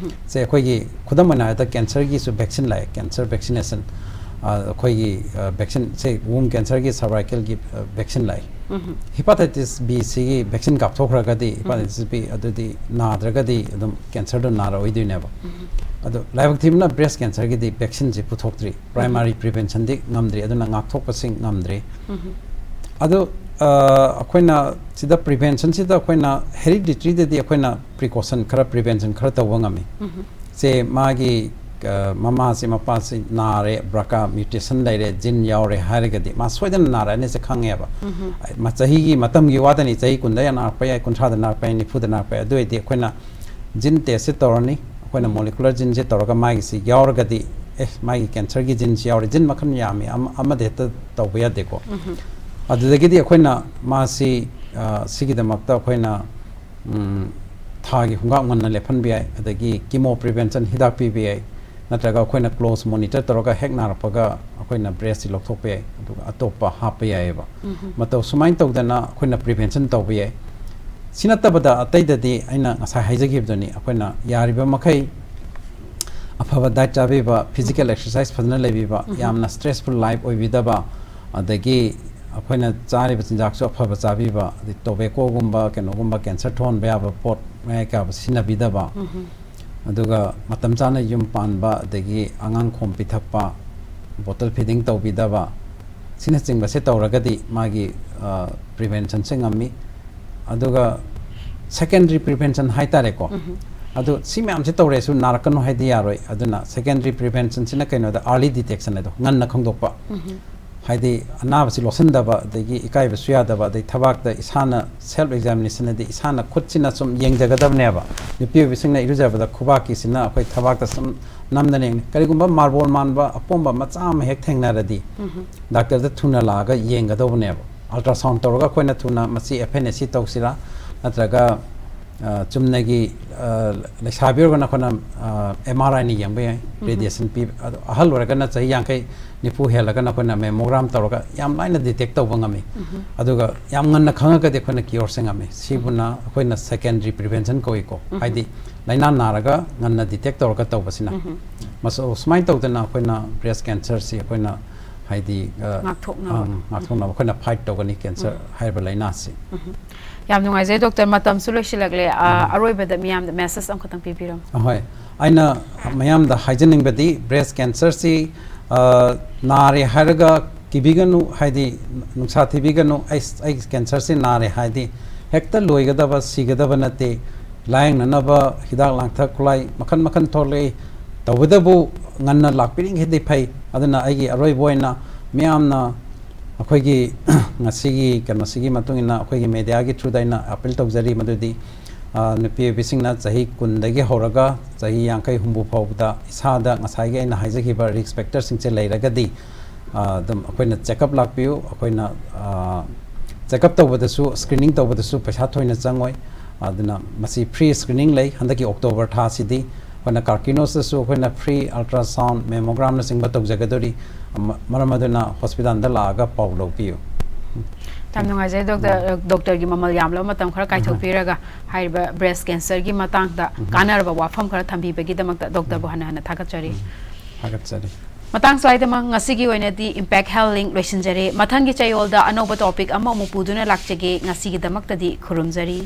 ꯁꯦ ꯑꯩꯈꯣꯏꯒꯤ ꯈꯨꯗꯝ ꯑꯣꯏꯅ ꯍꯥꯏꯔꯕꯗ cancerꯒꯤꯁꯨ vaccine ꯂꯥꯛꯑꯦ, cancer vaccination꯫ ꯑ, ꯑꯩꯈꯣꯏꯒꯤ, ꯑ, vaccine ꯁꯦ womb cancerꯒꯤ, cervicalꯒꯤ, ꯑ, vaccine ꯂꯥꯛꯑꯦ꯫ Hepatitis B ꯁꯤꯒꯤ vaccine ꯀꯥꯞꯊꯣꯛꯈ꯭ꯔꯒꯗꯤ, hepatitis B, ꯑꯗꯨꯗꯤ ꯅꯥꯗ꯭ꯔꯒꯗꯤ ꯑꯗꯨꯝ cancerꯗꯣ ꯅꯥꯔꯛꯑꯣꯏꯗꯣꯏꯅꯦꯕ꯫ ꯑꯗꯣ ꯂꯥꯏꯕꯛ ꯊꯤꯕꯅ breast cancerꯒꯤꯗꯤ vaccineꯁꯤ ꯄꯨꯊꯣꯛꯇ꯭ꯔꯤ, primary preventionꯗꯤ ꯉꯝꯗ꯭ꯔꯤ, ꯑꯗꯨꯅ ꯉꯥꯛꯊꯣꯛꯄꯁꯤ ꯉꯝꯗ꯭ꯔꯤ꯫ ꯑꯗꯣ, ꯑ, ꯑꯩꯈꯣꯏꯅ ꯁꯤꯗ preventionꯁꯤꯗ ꯑꯩꯈꯣꯏꯅ hereditaryꯗꯗꯤ ꯑꯩꯈꯣꯏꯅ precaution ꯈꯔ, prevention ꯈꯔ ꯇꯧꯕ ꯉꯝꯃꯤ꯫ ꯁꯦ ꯃꯥꯒꯤ, ꯑ, ꯃꯃꯥꯁꯤ, ꯃꯄꯥꯁꯤ ꯅꯥꯔꯦ, BRCA mutation ꯂꯩꯔꯦ, gene ꯌꯥꯎꯔꯦ ꯍꯥꯏꯔꯒꯗꯤ ꯃꯥ ꯁꯣꯏꯗꯅ ꯅꯥꯔꯛꯑꯅꯤꯁꯦ ꯈꯪꯉꯦꯕ꯫ ꯃꯥ ꯆꯍꯤꯒꯤ ꯃꯇꯝꯒꯤ ꯋꯥꯗꯅꯤ, ꯆꯍꯤ ꯀꯨꯟꯗ ꯅꯥꯔꯛꯄ ꯌꯥꯏ, ꯀꯨꯟꯊ꯭ꯔꯥꯗ ꯅꯥꯔꯛꯄ ꯌꯥꯏ, ꯅꯤꯐꯨꯗ ꯅꯥꯔꯛꯄ ꯌꯥꯏ꯫ ꯑꯗꯨ ꯑꯣꯏꯔꯗꯤ ꯑꯩꯈꯣꯏꯅ gene testꯁꯦ ꯇꯧꯔꯅꯤ, ꯑꯩꯈꯣꯏꯅ molecular geneꯁꯦ ꯇꯧꯔꯒ ꯃꯥꯒꯤꯁꯤ ꯌꯥꯎꯔꯒꯗꯤ, ꯑꯦ, ꯃꯥꯒꯤ cancerꯒꯤ geneꯁꯤ ꯌꯥꯎꯔꯦ, gene ꯃꯈꯜ ꯌꯥꯝꯃꯤ, ꯑꯃ-, ꯑꯃꯗ ꯍꯦꯛꯇ ꯇꯧꯕ ꯌꯥꯗꯦꯀꯣ꯫ ꯑꯗꯨꯗꯒꯤꯗꯤ ꯑꯩꯈꯣꯏꯅ ꯃꯥꯁꯤ, ꯑ, ꯁꯤꯒꯤꯗꯃꯛꯇ ꯑꯩꯈꯣꯏꯅ, ꯎꯝ, ꯊꯥꯒꯤ ꯈꯣꯡꯀꯥꯞ ꯉꯟꯅ ꯂꯦꯞꯍꯟꯕ ꯌꯥꯏ, ꯑꯗꯒꯤ chemo prevention ꯍꯤꯗꯥꯛ ꯄꯤꯕ ꯌꯥꯏ, ꯅꯠꯇ꯭ꯔꯒ ꯑꯩꯈꯣꯏꯅ ꯀ꯭ꯂꯣꯖ ꯃꯣꯅꯤꯇꯔ ꯇꯧꯔꯒ ꯍꯦꯛ ꯅꯥꯔꯛꯄꯒ ꯑꯩꯈꯣꯏꯅ ꯕ꯭ꯔꯦꯁꯁꯤ ꯂꯧꯊꯣꯛꯄ ꯌꯥꯏ, ꯑꯗꯨꯒ ꯑꯇꯣꯞꯄ ꯍꯥꯞꯄ ꯌꯥꯏꯑꯕ꯫ ꯃꯇꯧ ꯁꯨꯃꯥꯏꯅ ꯇꯧꯗꯅ ꯑꯩꯈꯣꯏꯅ ꯄ꯭ꯔꯤꯚꯦꯟꯁꯟ ꯇꯧꯕ ꯌꯥꯏ꯫ ꯁꯤ ꯅꯠꯇꯕꯗ ꯑꯇꯩꯗꯗꯤ ꯑꯩꯅ ꯉꯁꯥꯏ ꯍꯥꯏꯖꯈꯤꯕꯗꯨꯅꯤ, ꯑꯩꯈꯣꯏꯅ ꯌꯥꯔꯤꯕ ꯃꯈꯩ ꯑꯐꯕ ꯗꯥꯏꯠ ꯆꯥꯕꯤꯕ, ꯐꯤꯖꯤꯀꯦꯜ ꯑꯦꯛꯁꯔꯁꯥꯏꯁ ꯐꯖꯅ ꯂꯩꯕꯤꯕ, ꯌꯥꯝꯅ ꯁ꯭ꯇ꯭ꯔꯦꯁꯐꯨꯜ ꯂꯥꯏꯐ ꯑꯣꯏꯕꯤꯗꯕ, ꯑꯗꯒꯤ ꯑꯩꯈꯣꯏꯅ ꯆꯥꯔꯤꯕ ꯆꯤꯟꯖꯥꯛꯁꯨ ꯑꯐꯕ ꯆꯥꯕꯤꯕ, ꯑꯗꯩ ꯇꯣꯕꯦꯀꯣꯒꯨꯝꯕ, ꯀꯩꯅꯣꯒꯨꯝꯕ, ꯀꯦꯟꯁꯔ ꯊꯣꯛꯍꯟꯕ ꯌꯥꯕ ꯄꯣꯠ ꯃꯌꯥꯏ ꯀꯥꯕ ꯁꯤꯖꯤꯟꯅꯕꯤꯗꯕ, ꯑꯗꯨꯒ ꯃꯇꯝ ꯆꯥꯅ ꯌꯨꯝ ꯄꯥꯟꯕ, ꯑꯗꯒꯤ ꯑꯉꯥꯡ ꯈꯣꯝ ꯄꯤꯊꯛꯄ, ꯕꯣꯇꯜ ꯐꯤꯗꯤꯡ ꯇꯧꯕꯤꯗꯕ, ꯁꯤꯅꯆꯤꯡꯕꯁꯦ ꯇꯧꯔꯒꯗꯤ ꯃꯥꯒꯤ ꯄ꯭ꯔꯤꯚꯦꯟꯁꯟꯁꯦ ꯉꯝꯃꯤ꯫ ꯑꯗꯨꯒ ꯁꯦꯀꯦꯟꯗꯔꯤ ꯄ꯭ꯔꯤꯚꯦꯟꯁꯟ ꯍꯥꯏꯇꯥꯔꯦꯀꯣ꯫ ꯑꯗꯨ ꯁꯤ ꯃꯌꯥꯝꯁꯦ ꯇꯧꯔꯦꯁꯨ ꯅꯥꯔꯛꯀꯅꯨ ꯍꯥꯏꯗꯤ ꯌꯥꯔꯣꯏ꯫ ꯑꯗꯨꯅ ꯁꯦꯀꯦꯟꯗꯔꯤ ꯄ꯭ꯔꯤꯚꯦꯟꯁꯟꯁꯤꯅ ꯀꯩꯅꯣꯗ, ꯑꯥꯔꯂꯤ ꯗꯤꯇꯦꯛꯁꯟ ꯍꯥꯏꯗꯣ, ꯉꯟꯅ ꯈꯪꯗꯣꯛꯄ꯫ ꯍꯥꯏꯗꯤ ꯑꯅꯥꯕꯁꯤ ꯂꯣꯠꯁꯤꯟꯗꯕ, ꯑꯗꯒꯤ ꯏꯀꯥꯏꯕꯁꯨ ꯌꯥꯗꯕ, ꯑꯗꯩ ꯊꯕꯥꯛꯇ ꯏꯁꯥꯅ ꯁꯦꯜꯐ ꯑꯦꯛꯖꯥꯃꯤꯅꯦꯁꯟ ꯍꯥꯏꯗꯤ ꯏꯁꯥꯅ ꯈꯨꯠꯁꯤꯅ ꯁꯨꯝ ꯌꯦꯡꯖꯒꯗꯕꯅꯦꯕ꯫ ꯅꯨꯄꯤ ꯑꯣꯏꯕꯤꯁꯤꯡꯅ ꯏꯔꯨꯖꯕꯗ ꯈꯨꯕꯥꯛꯀꯤꯁꯤꯅ ꯑꯩꯈꯣꯏ ꯊꯕꯥꯛꯇ ꯁꯨꯝ ꯅꯝꯗꯅ ꯌꯦꯡꯅꯤ꯫ ꯀꯔꯤꯒꯨꯝꯕ ꯃꯥꯔꯕꯣꯜ ꯃꯥꯟꯕ ꯑꯄꯣꯝꯕ ꯃꯆꯥ ꯑꯃ ꯍꯦꯛ ꯊꯦꯡꯅꯔꯗꯤ ꯗꯥꯛꯇꯔꯗ ꯊꯨꯅ ꯂꯥꯛꯑꯒ ꯌꯦꯡꯒꯗꯧꯕꯅꯦꯕ꯫ ꯑꯜꯇ꯭ꯔꯥꯁꯥꯎꯟ ꯇꯧꯔꯒ ꯑꯩꯈꯣꯏꯅ ꯊꯨꯅ ꯃꯁꯤ ꯑꯦꯐ ꯑꯦꯟ ꯑꯦꯁ ꯁꯤ ꯇꯧꯁꯤꯔꯥ, ꯅꯠꯇ꯭ꯔꯒ ꯑ, ꯆꯨꯝꯅꯒꯤ, ꯑ, ꯂꯩꯁꯥꯕꯤ ꯑꯣꯏꯔꯒꯅ ꯑꯩꯈꯣꯏꯅ ꯑꯦꯝ ꯑꯥꯔ ꯑꯥꯏꯅ ꯌꯦꯡꯕ ꯌꯥꯏ, ꯔꯦꯗꯤꯌꯦꯁꯟ ꯄꯤꯕ꯫ ꯑꯗꯣ ꯑꯍꯜ ꯑꯣꯏꯔꯒꯅ ꯆꯍꯤ ꯌꯥꯡꯈꯩ ꯅꯤꯐꯨ ꯍꯦꯜꯂꯒꯅ ꯑꯩꯈꯣꯏꯅ ꯃꯦꯃꯣꯒ꯭ꯔꯥꯝ ꯇꯧꯔꯒ ꯌꯥꯝ ꯂꯥꯏꯅ ꯗꯤꯇꯦꯛ ꯇꯧꯕ ꯉꯝꯃꯤ꯫ ꯑꯗꯨꯒ ꯌꯥꯝ ꯉꯟꯅ ꯈꯪꯉꯒꯗꯤ ꯑꯩꯈꯣꯏꯅ ꯀ꯭ꯌꯣꯔꯁꯦ ꯉꯝꯃꯤ꯫ ꯁꯤꯕꯨꯅ ꯑꯩꯈꯣꯏꯅ ꯁꯦꯀꯦꯟꯗꯔꯤ ꯄ꯭ꯔꯤꯚꯦꯟꯁꯟ ꯀꯧꯏꯀꯣ꯫ ꯍꯥꯏꯗꯤ ꯂꯥꯏꯅꯥ ꯅꯥꯔꯒ ꯉꯟꯅ ꯗꯤꯇꯦꯛ ꯇꯧꯔꯒ ꯇꯧꯕꯁꯤꯅ꯫ ꯃꯁ-, ꯁꯨꯃꯥꯏꯅ ꯇꯧꯗꯅ ꯑꯩꯈꯣꯏꯅ ꯕ꯭ꯔꯦꯁ ꯀꯦꯟꯁꯔꯁꯤ ꯑꯩꯈꯣꯏꯅ ꯍꯥꯏꯗꯤ, ꯑ, ꯉꯥꯛꯊꯣꯛꯅꯕ꯫ ꯑꯪ, ꯉꯥꯛꯊꯣꯛꯅꯕ ꯑꯩꯈꯣꯏꯅ ꯐꯥꯏꯠ ꯇꯧꯒꯅꯤ ꯀꯦꯟꯁꯔ ꯍꯥꯏꯔꯤꯕ ꯂꯥꯏꯅꯥꯁꯤ꯫ ꯌꯥꯝ ꯅꯨꯡꯉꯥꯏꯖꯩ ꯗꯣꯛꯇꯔ, ꯃꯇꯝꯁꯨ ꯂꯣꯏꯁꯤꯜꯂꯛꯂꯦ꯫ ꯑ, ꯑꯔꯣꯏꯕꯗ ꯃꯤꯌꯥꯝꯗ ꯃꯦꯁꯦꯖ ꯑꯃꯈꯛꯇꯪ ꯄꯤꯕꯤꯔꯝꯃꯨ꯫ ꯑꯍꯣꯏ, ꯑꯩꯅ ꯃꯌꯥꯝꯗ ꯍꯥꯏꯖꯅꯤꯡꯕꯗꯤ ꯕ꯭ꯔꯦꯁ ꯀꯦꯟꯁꯔꯁꯤ, ꯑ, ꯅꯥꯔꯦ ꯍꯥꯏꯔꯒ ꯀꯤꯕꯤꯒꯅꯨ, ꯍꯥꯏꯗꯤ ꯅꯨꯡꯁꯥ ꯊꯤꯕꯤꯒꯅꯨ, "ꯑꯩ, ꯑꯩ ꯀꯦꯟꯁꯔꯁꯤ ꯅꯥꯔꯦ" ꯍꯥꯏꯗꯤ ꯍꯦꯛꯇ ꯂꯣꯏꯒꯗꯕ, ꯁꯤꯒꯗꯕ ꯅꯠꯇꯦ꯫ ꯂꯥꯌꯦꯡꯅꯅꯕ ꯍꯤꯗꯥꯛ ꯂꯥꯡꯊꯛ ꯈꯨꯠꯂꯥꯏ ꯃꯈꯜ ꯃꯈꯜ ꯊꯣꯛꯂꯛꯏ꯫ ꯇꯧꯕꯇꯕꯨ ꯉꯟꯅ ꯂꯥꯛꯄꯤꯔꯤꯉꯩꯗꯤ ꯐꯩ꯫ ꯑꯗꯨꯅ ꯑꯩꯒꯤ ꯑꯔꯣꯏꯕ ꯑꯣꯏꯅ ꯃꯤꯌꯥꯝꯅ ꯑꯩꯈꯣꯏꯒꯤ ꯉꯁꯤꯒꯤ ꯀꯩꯅꯣꯁꯤꯒꯤ ꯃꯇꯨꯡ ꯏꯟꯅ ꯑꯩꯈꯣꯏꯒꯤ ꯃꯦꯗꯤꯌꯥꯒꯤ ꯊ꯭ꯔꯨꯗ ꯑꯩꯅ ꯑꯄꯤꯜ ꯇꯧꯖꯔꯤ ꯃꯗꯨꯗꯤ, ꯑ, ꯅꯨꯄꯤ ꯑꯣꯏꯕꯤꯁꯤꯡꯅ ꯆꯍꯤ ꯀꯨꯟꯗꯒꯤ ꯍꯧꯔꯒ ꯆꯍꯤ ꯌꯥꯡꯈꯩ ꯍꯨꯝꯐꯨ ꯐꯥꯎꯕꯗ ꯏꯁꯥꯗ ꯉꯁꯥꯏꯒꯤ ꯑꯩꯅ ꯍꯥꯏꯖꯈꯤꯕ ꯔꯤꯁ꯭ꯛ ꯐꯦꯛꯇꯔꯁꯤꯡꯁꯦ ꯂꯩꯔꯒꯗꯤ, ꯑ, ꯑꯗꯨꯝ ꯑꯩꯈꯣꯏꯅ ꯆꯦꯛꯑꯞ ꯂꯥꯛꯄꯤꯌꯨ꯫ ꯑꯩꯈꯣꯏꯅ, ꯑ, ꯆꯦꯛꯑꯞ ꯇꯧꯕꯗꯁꯨ, ꯁ꯭ꯀ꯭ꯔꯤꯅꯤꯡ ꯇꯧꯕꯗꯁꯨ ꯄꯩꯁꯥ ꯊꯣꯏꯅ ꯆꯪꯉꯣꯏ꯫ ꯑꯗꯨꯅ ꯃꯁꯤ ꯐ꯭ꯔꯤ ꯁ꯭ꯀ꯭ꯔꯤꯅꯤꯡ ꯂꯩ ꯍꯟꯗꯛꯀꯤ ꯑꯣꯛꯇꯣꯕꯔ ꯊꯥꯁꯤꯗꯤ꯫ ꯑꯩꯈꯣꯏꯅ ꯀꯥꯔꯀꯤꯅꯣꯁꯇꯁꯨ ꯑꯩꯈꯣꯏꯅ free ultrasound, mammogramꯅꯆꯤꯡꯕ ꯇꯧꯖꯒꯗꯧꯔꯤ꯫ ꯃ-, ꯃꯔꯝ ꯑꯗꯨꯅ ꯍꯣꯁꯄꯤꯇꯥꯜꯗ ꯂꯥꯛꯑꯒ ꯄꯥꯎ ꯂꯧꯕꯤꯌꯨ꯫ ꯌꯥꯝ ꯅꯨꯡꯉꯥꯏꯖꯔꯦ, ꯗꯣꯛꯇꯔ꯫ ꯗꯣꯛꯇꯔꯒꯤ ꯃꯃꯜ ꯌꯥꯝꯂꯕ ꯃꯇꯝ ꯈꯔ ꯀꯥꯏꯊꯣꯛꯄꯤꯔꯒ ꯍꯥꯏꯔꯤꯕ breast cancerꯒꯤ ꯃꯇꯥꯡꯗ ꯀꯥꯟꯅꯔꯕ ꯋꯥꯐꯝ ꯈꯔ ꯊꯝꯕꯤꯕꯒꯤꯗꯃꯛꯇ ꯗꯣꯛꯇꯔꯕꯨ ꯍꯟꯅ ꯍꯟꯅ ꯊꯥꯒꯠꯆꯔꯤ꯫ ꯊꯥꯒꯠꯆꯔꯤ꯫ ꯃꯇꯥꯡ ꯁ꯭ꯋꯥꯏꯗꯃꯛ ꯉꯁꯤꯒꯤ ꯑꯣꯏꯅꯗꯤ Impact Health Link ꯂꯣꯏꯁꯤꯟꯖꯔꯦ꯫ ꯃꯊꯪꯒꯤ ꯆꯌꯣꯜꯗ ꯑꯅꯧꯕ topic ꯑꯃꯃꯨꯛ ꯄꯨꯗꯨꯅ ꯂꯥꯛꯆꯒꯦ꯫ ꯉꯁꯤꯒꯤꯗꯃꯛꯇꯗꯤ ꯈꯨꯔꯨꯝꯖꯔꯤ꯫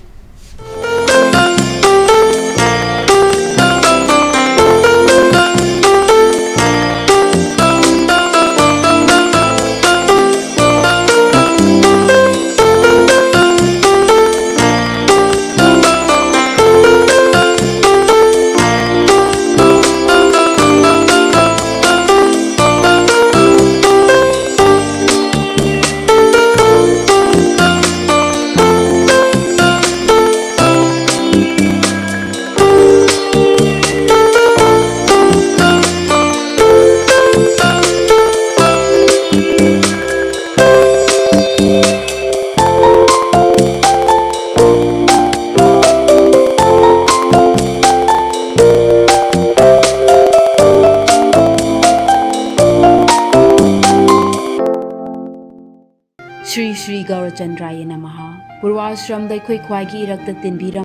ꯁ꯭ꯔꯤ ꯁ꯭ꯔꯤ ꯒꯧꯔꯆꯟꯗ꯭ꯔꯥꯌ ꯅꯃꯍ꯫ ꯄꯨꯔꯋꯥꯁ꯭ꯔꯝꯗ ꯑꯩꯈꯣꯏ ꯈ꯭ꯋꯥꯏꯒꯤ ꯏꯔꯛꯇ ꯇꯤꯟꯕꯤꯔꯝꯕ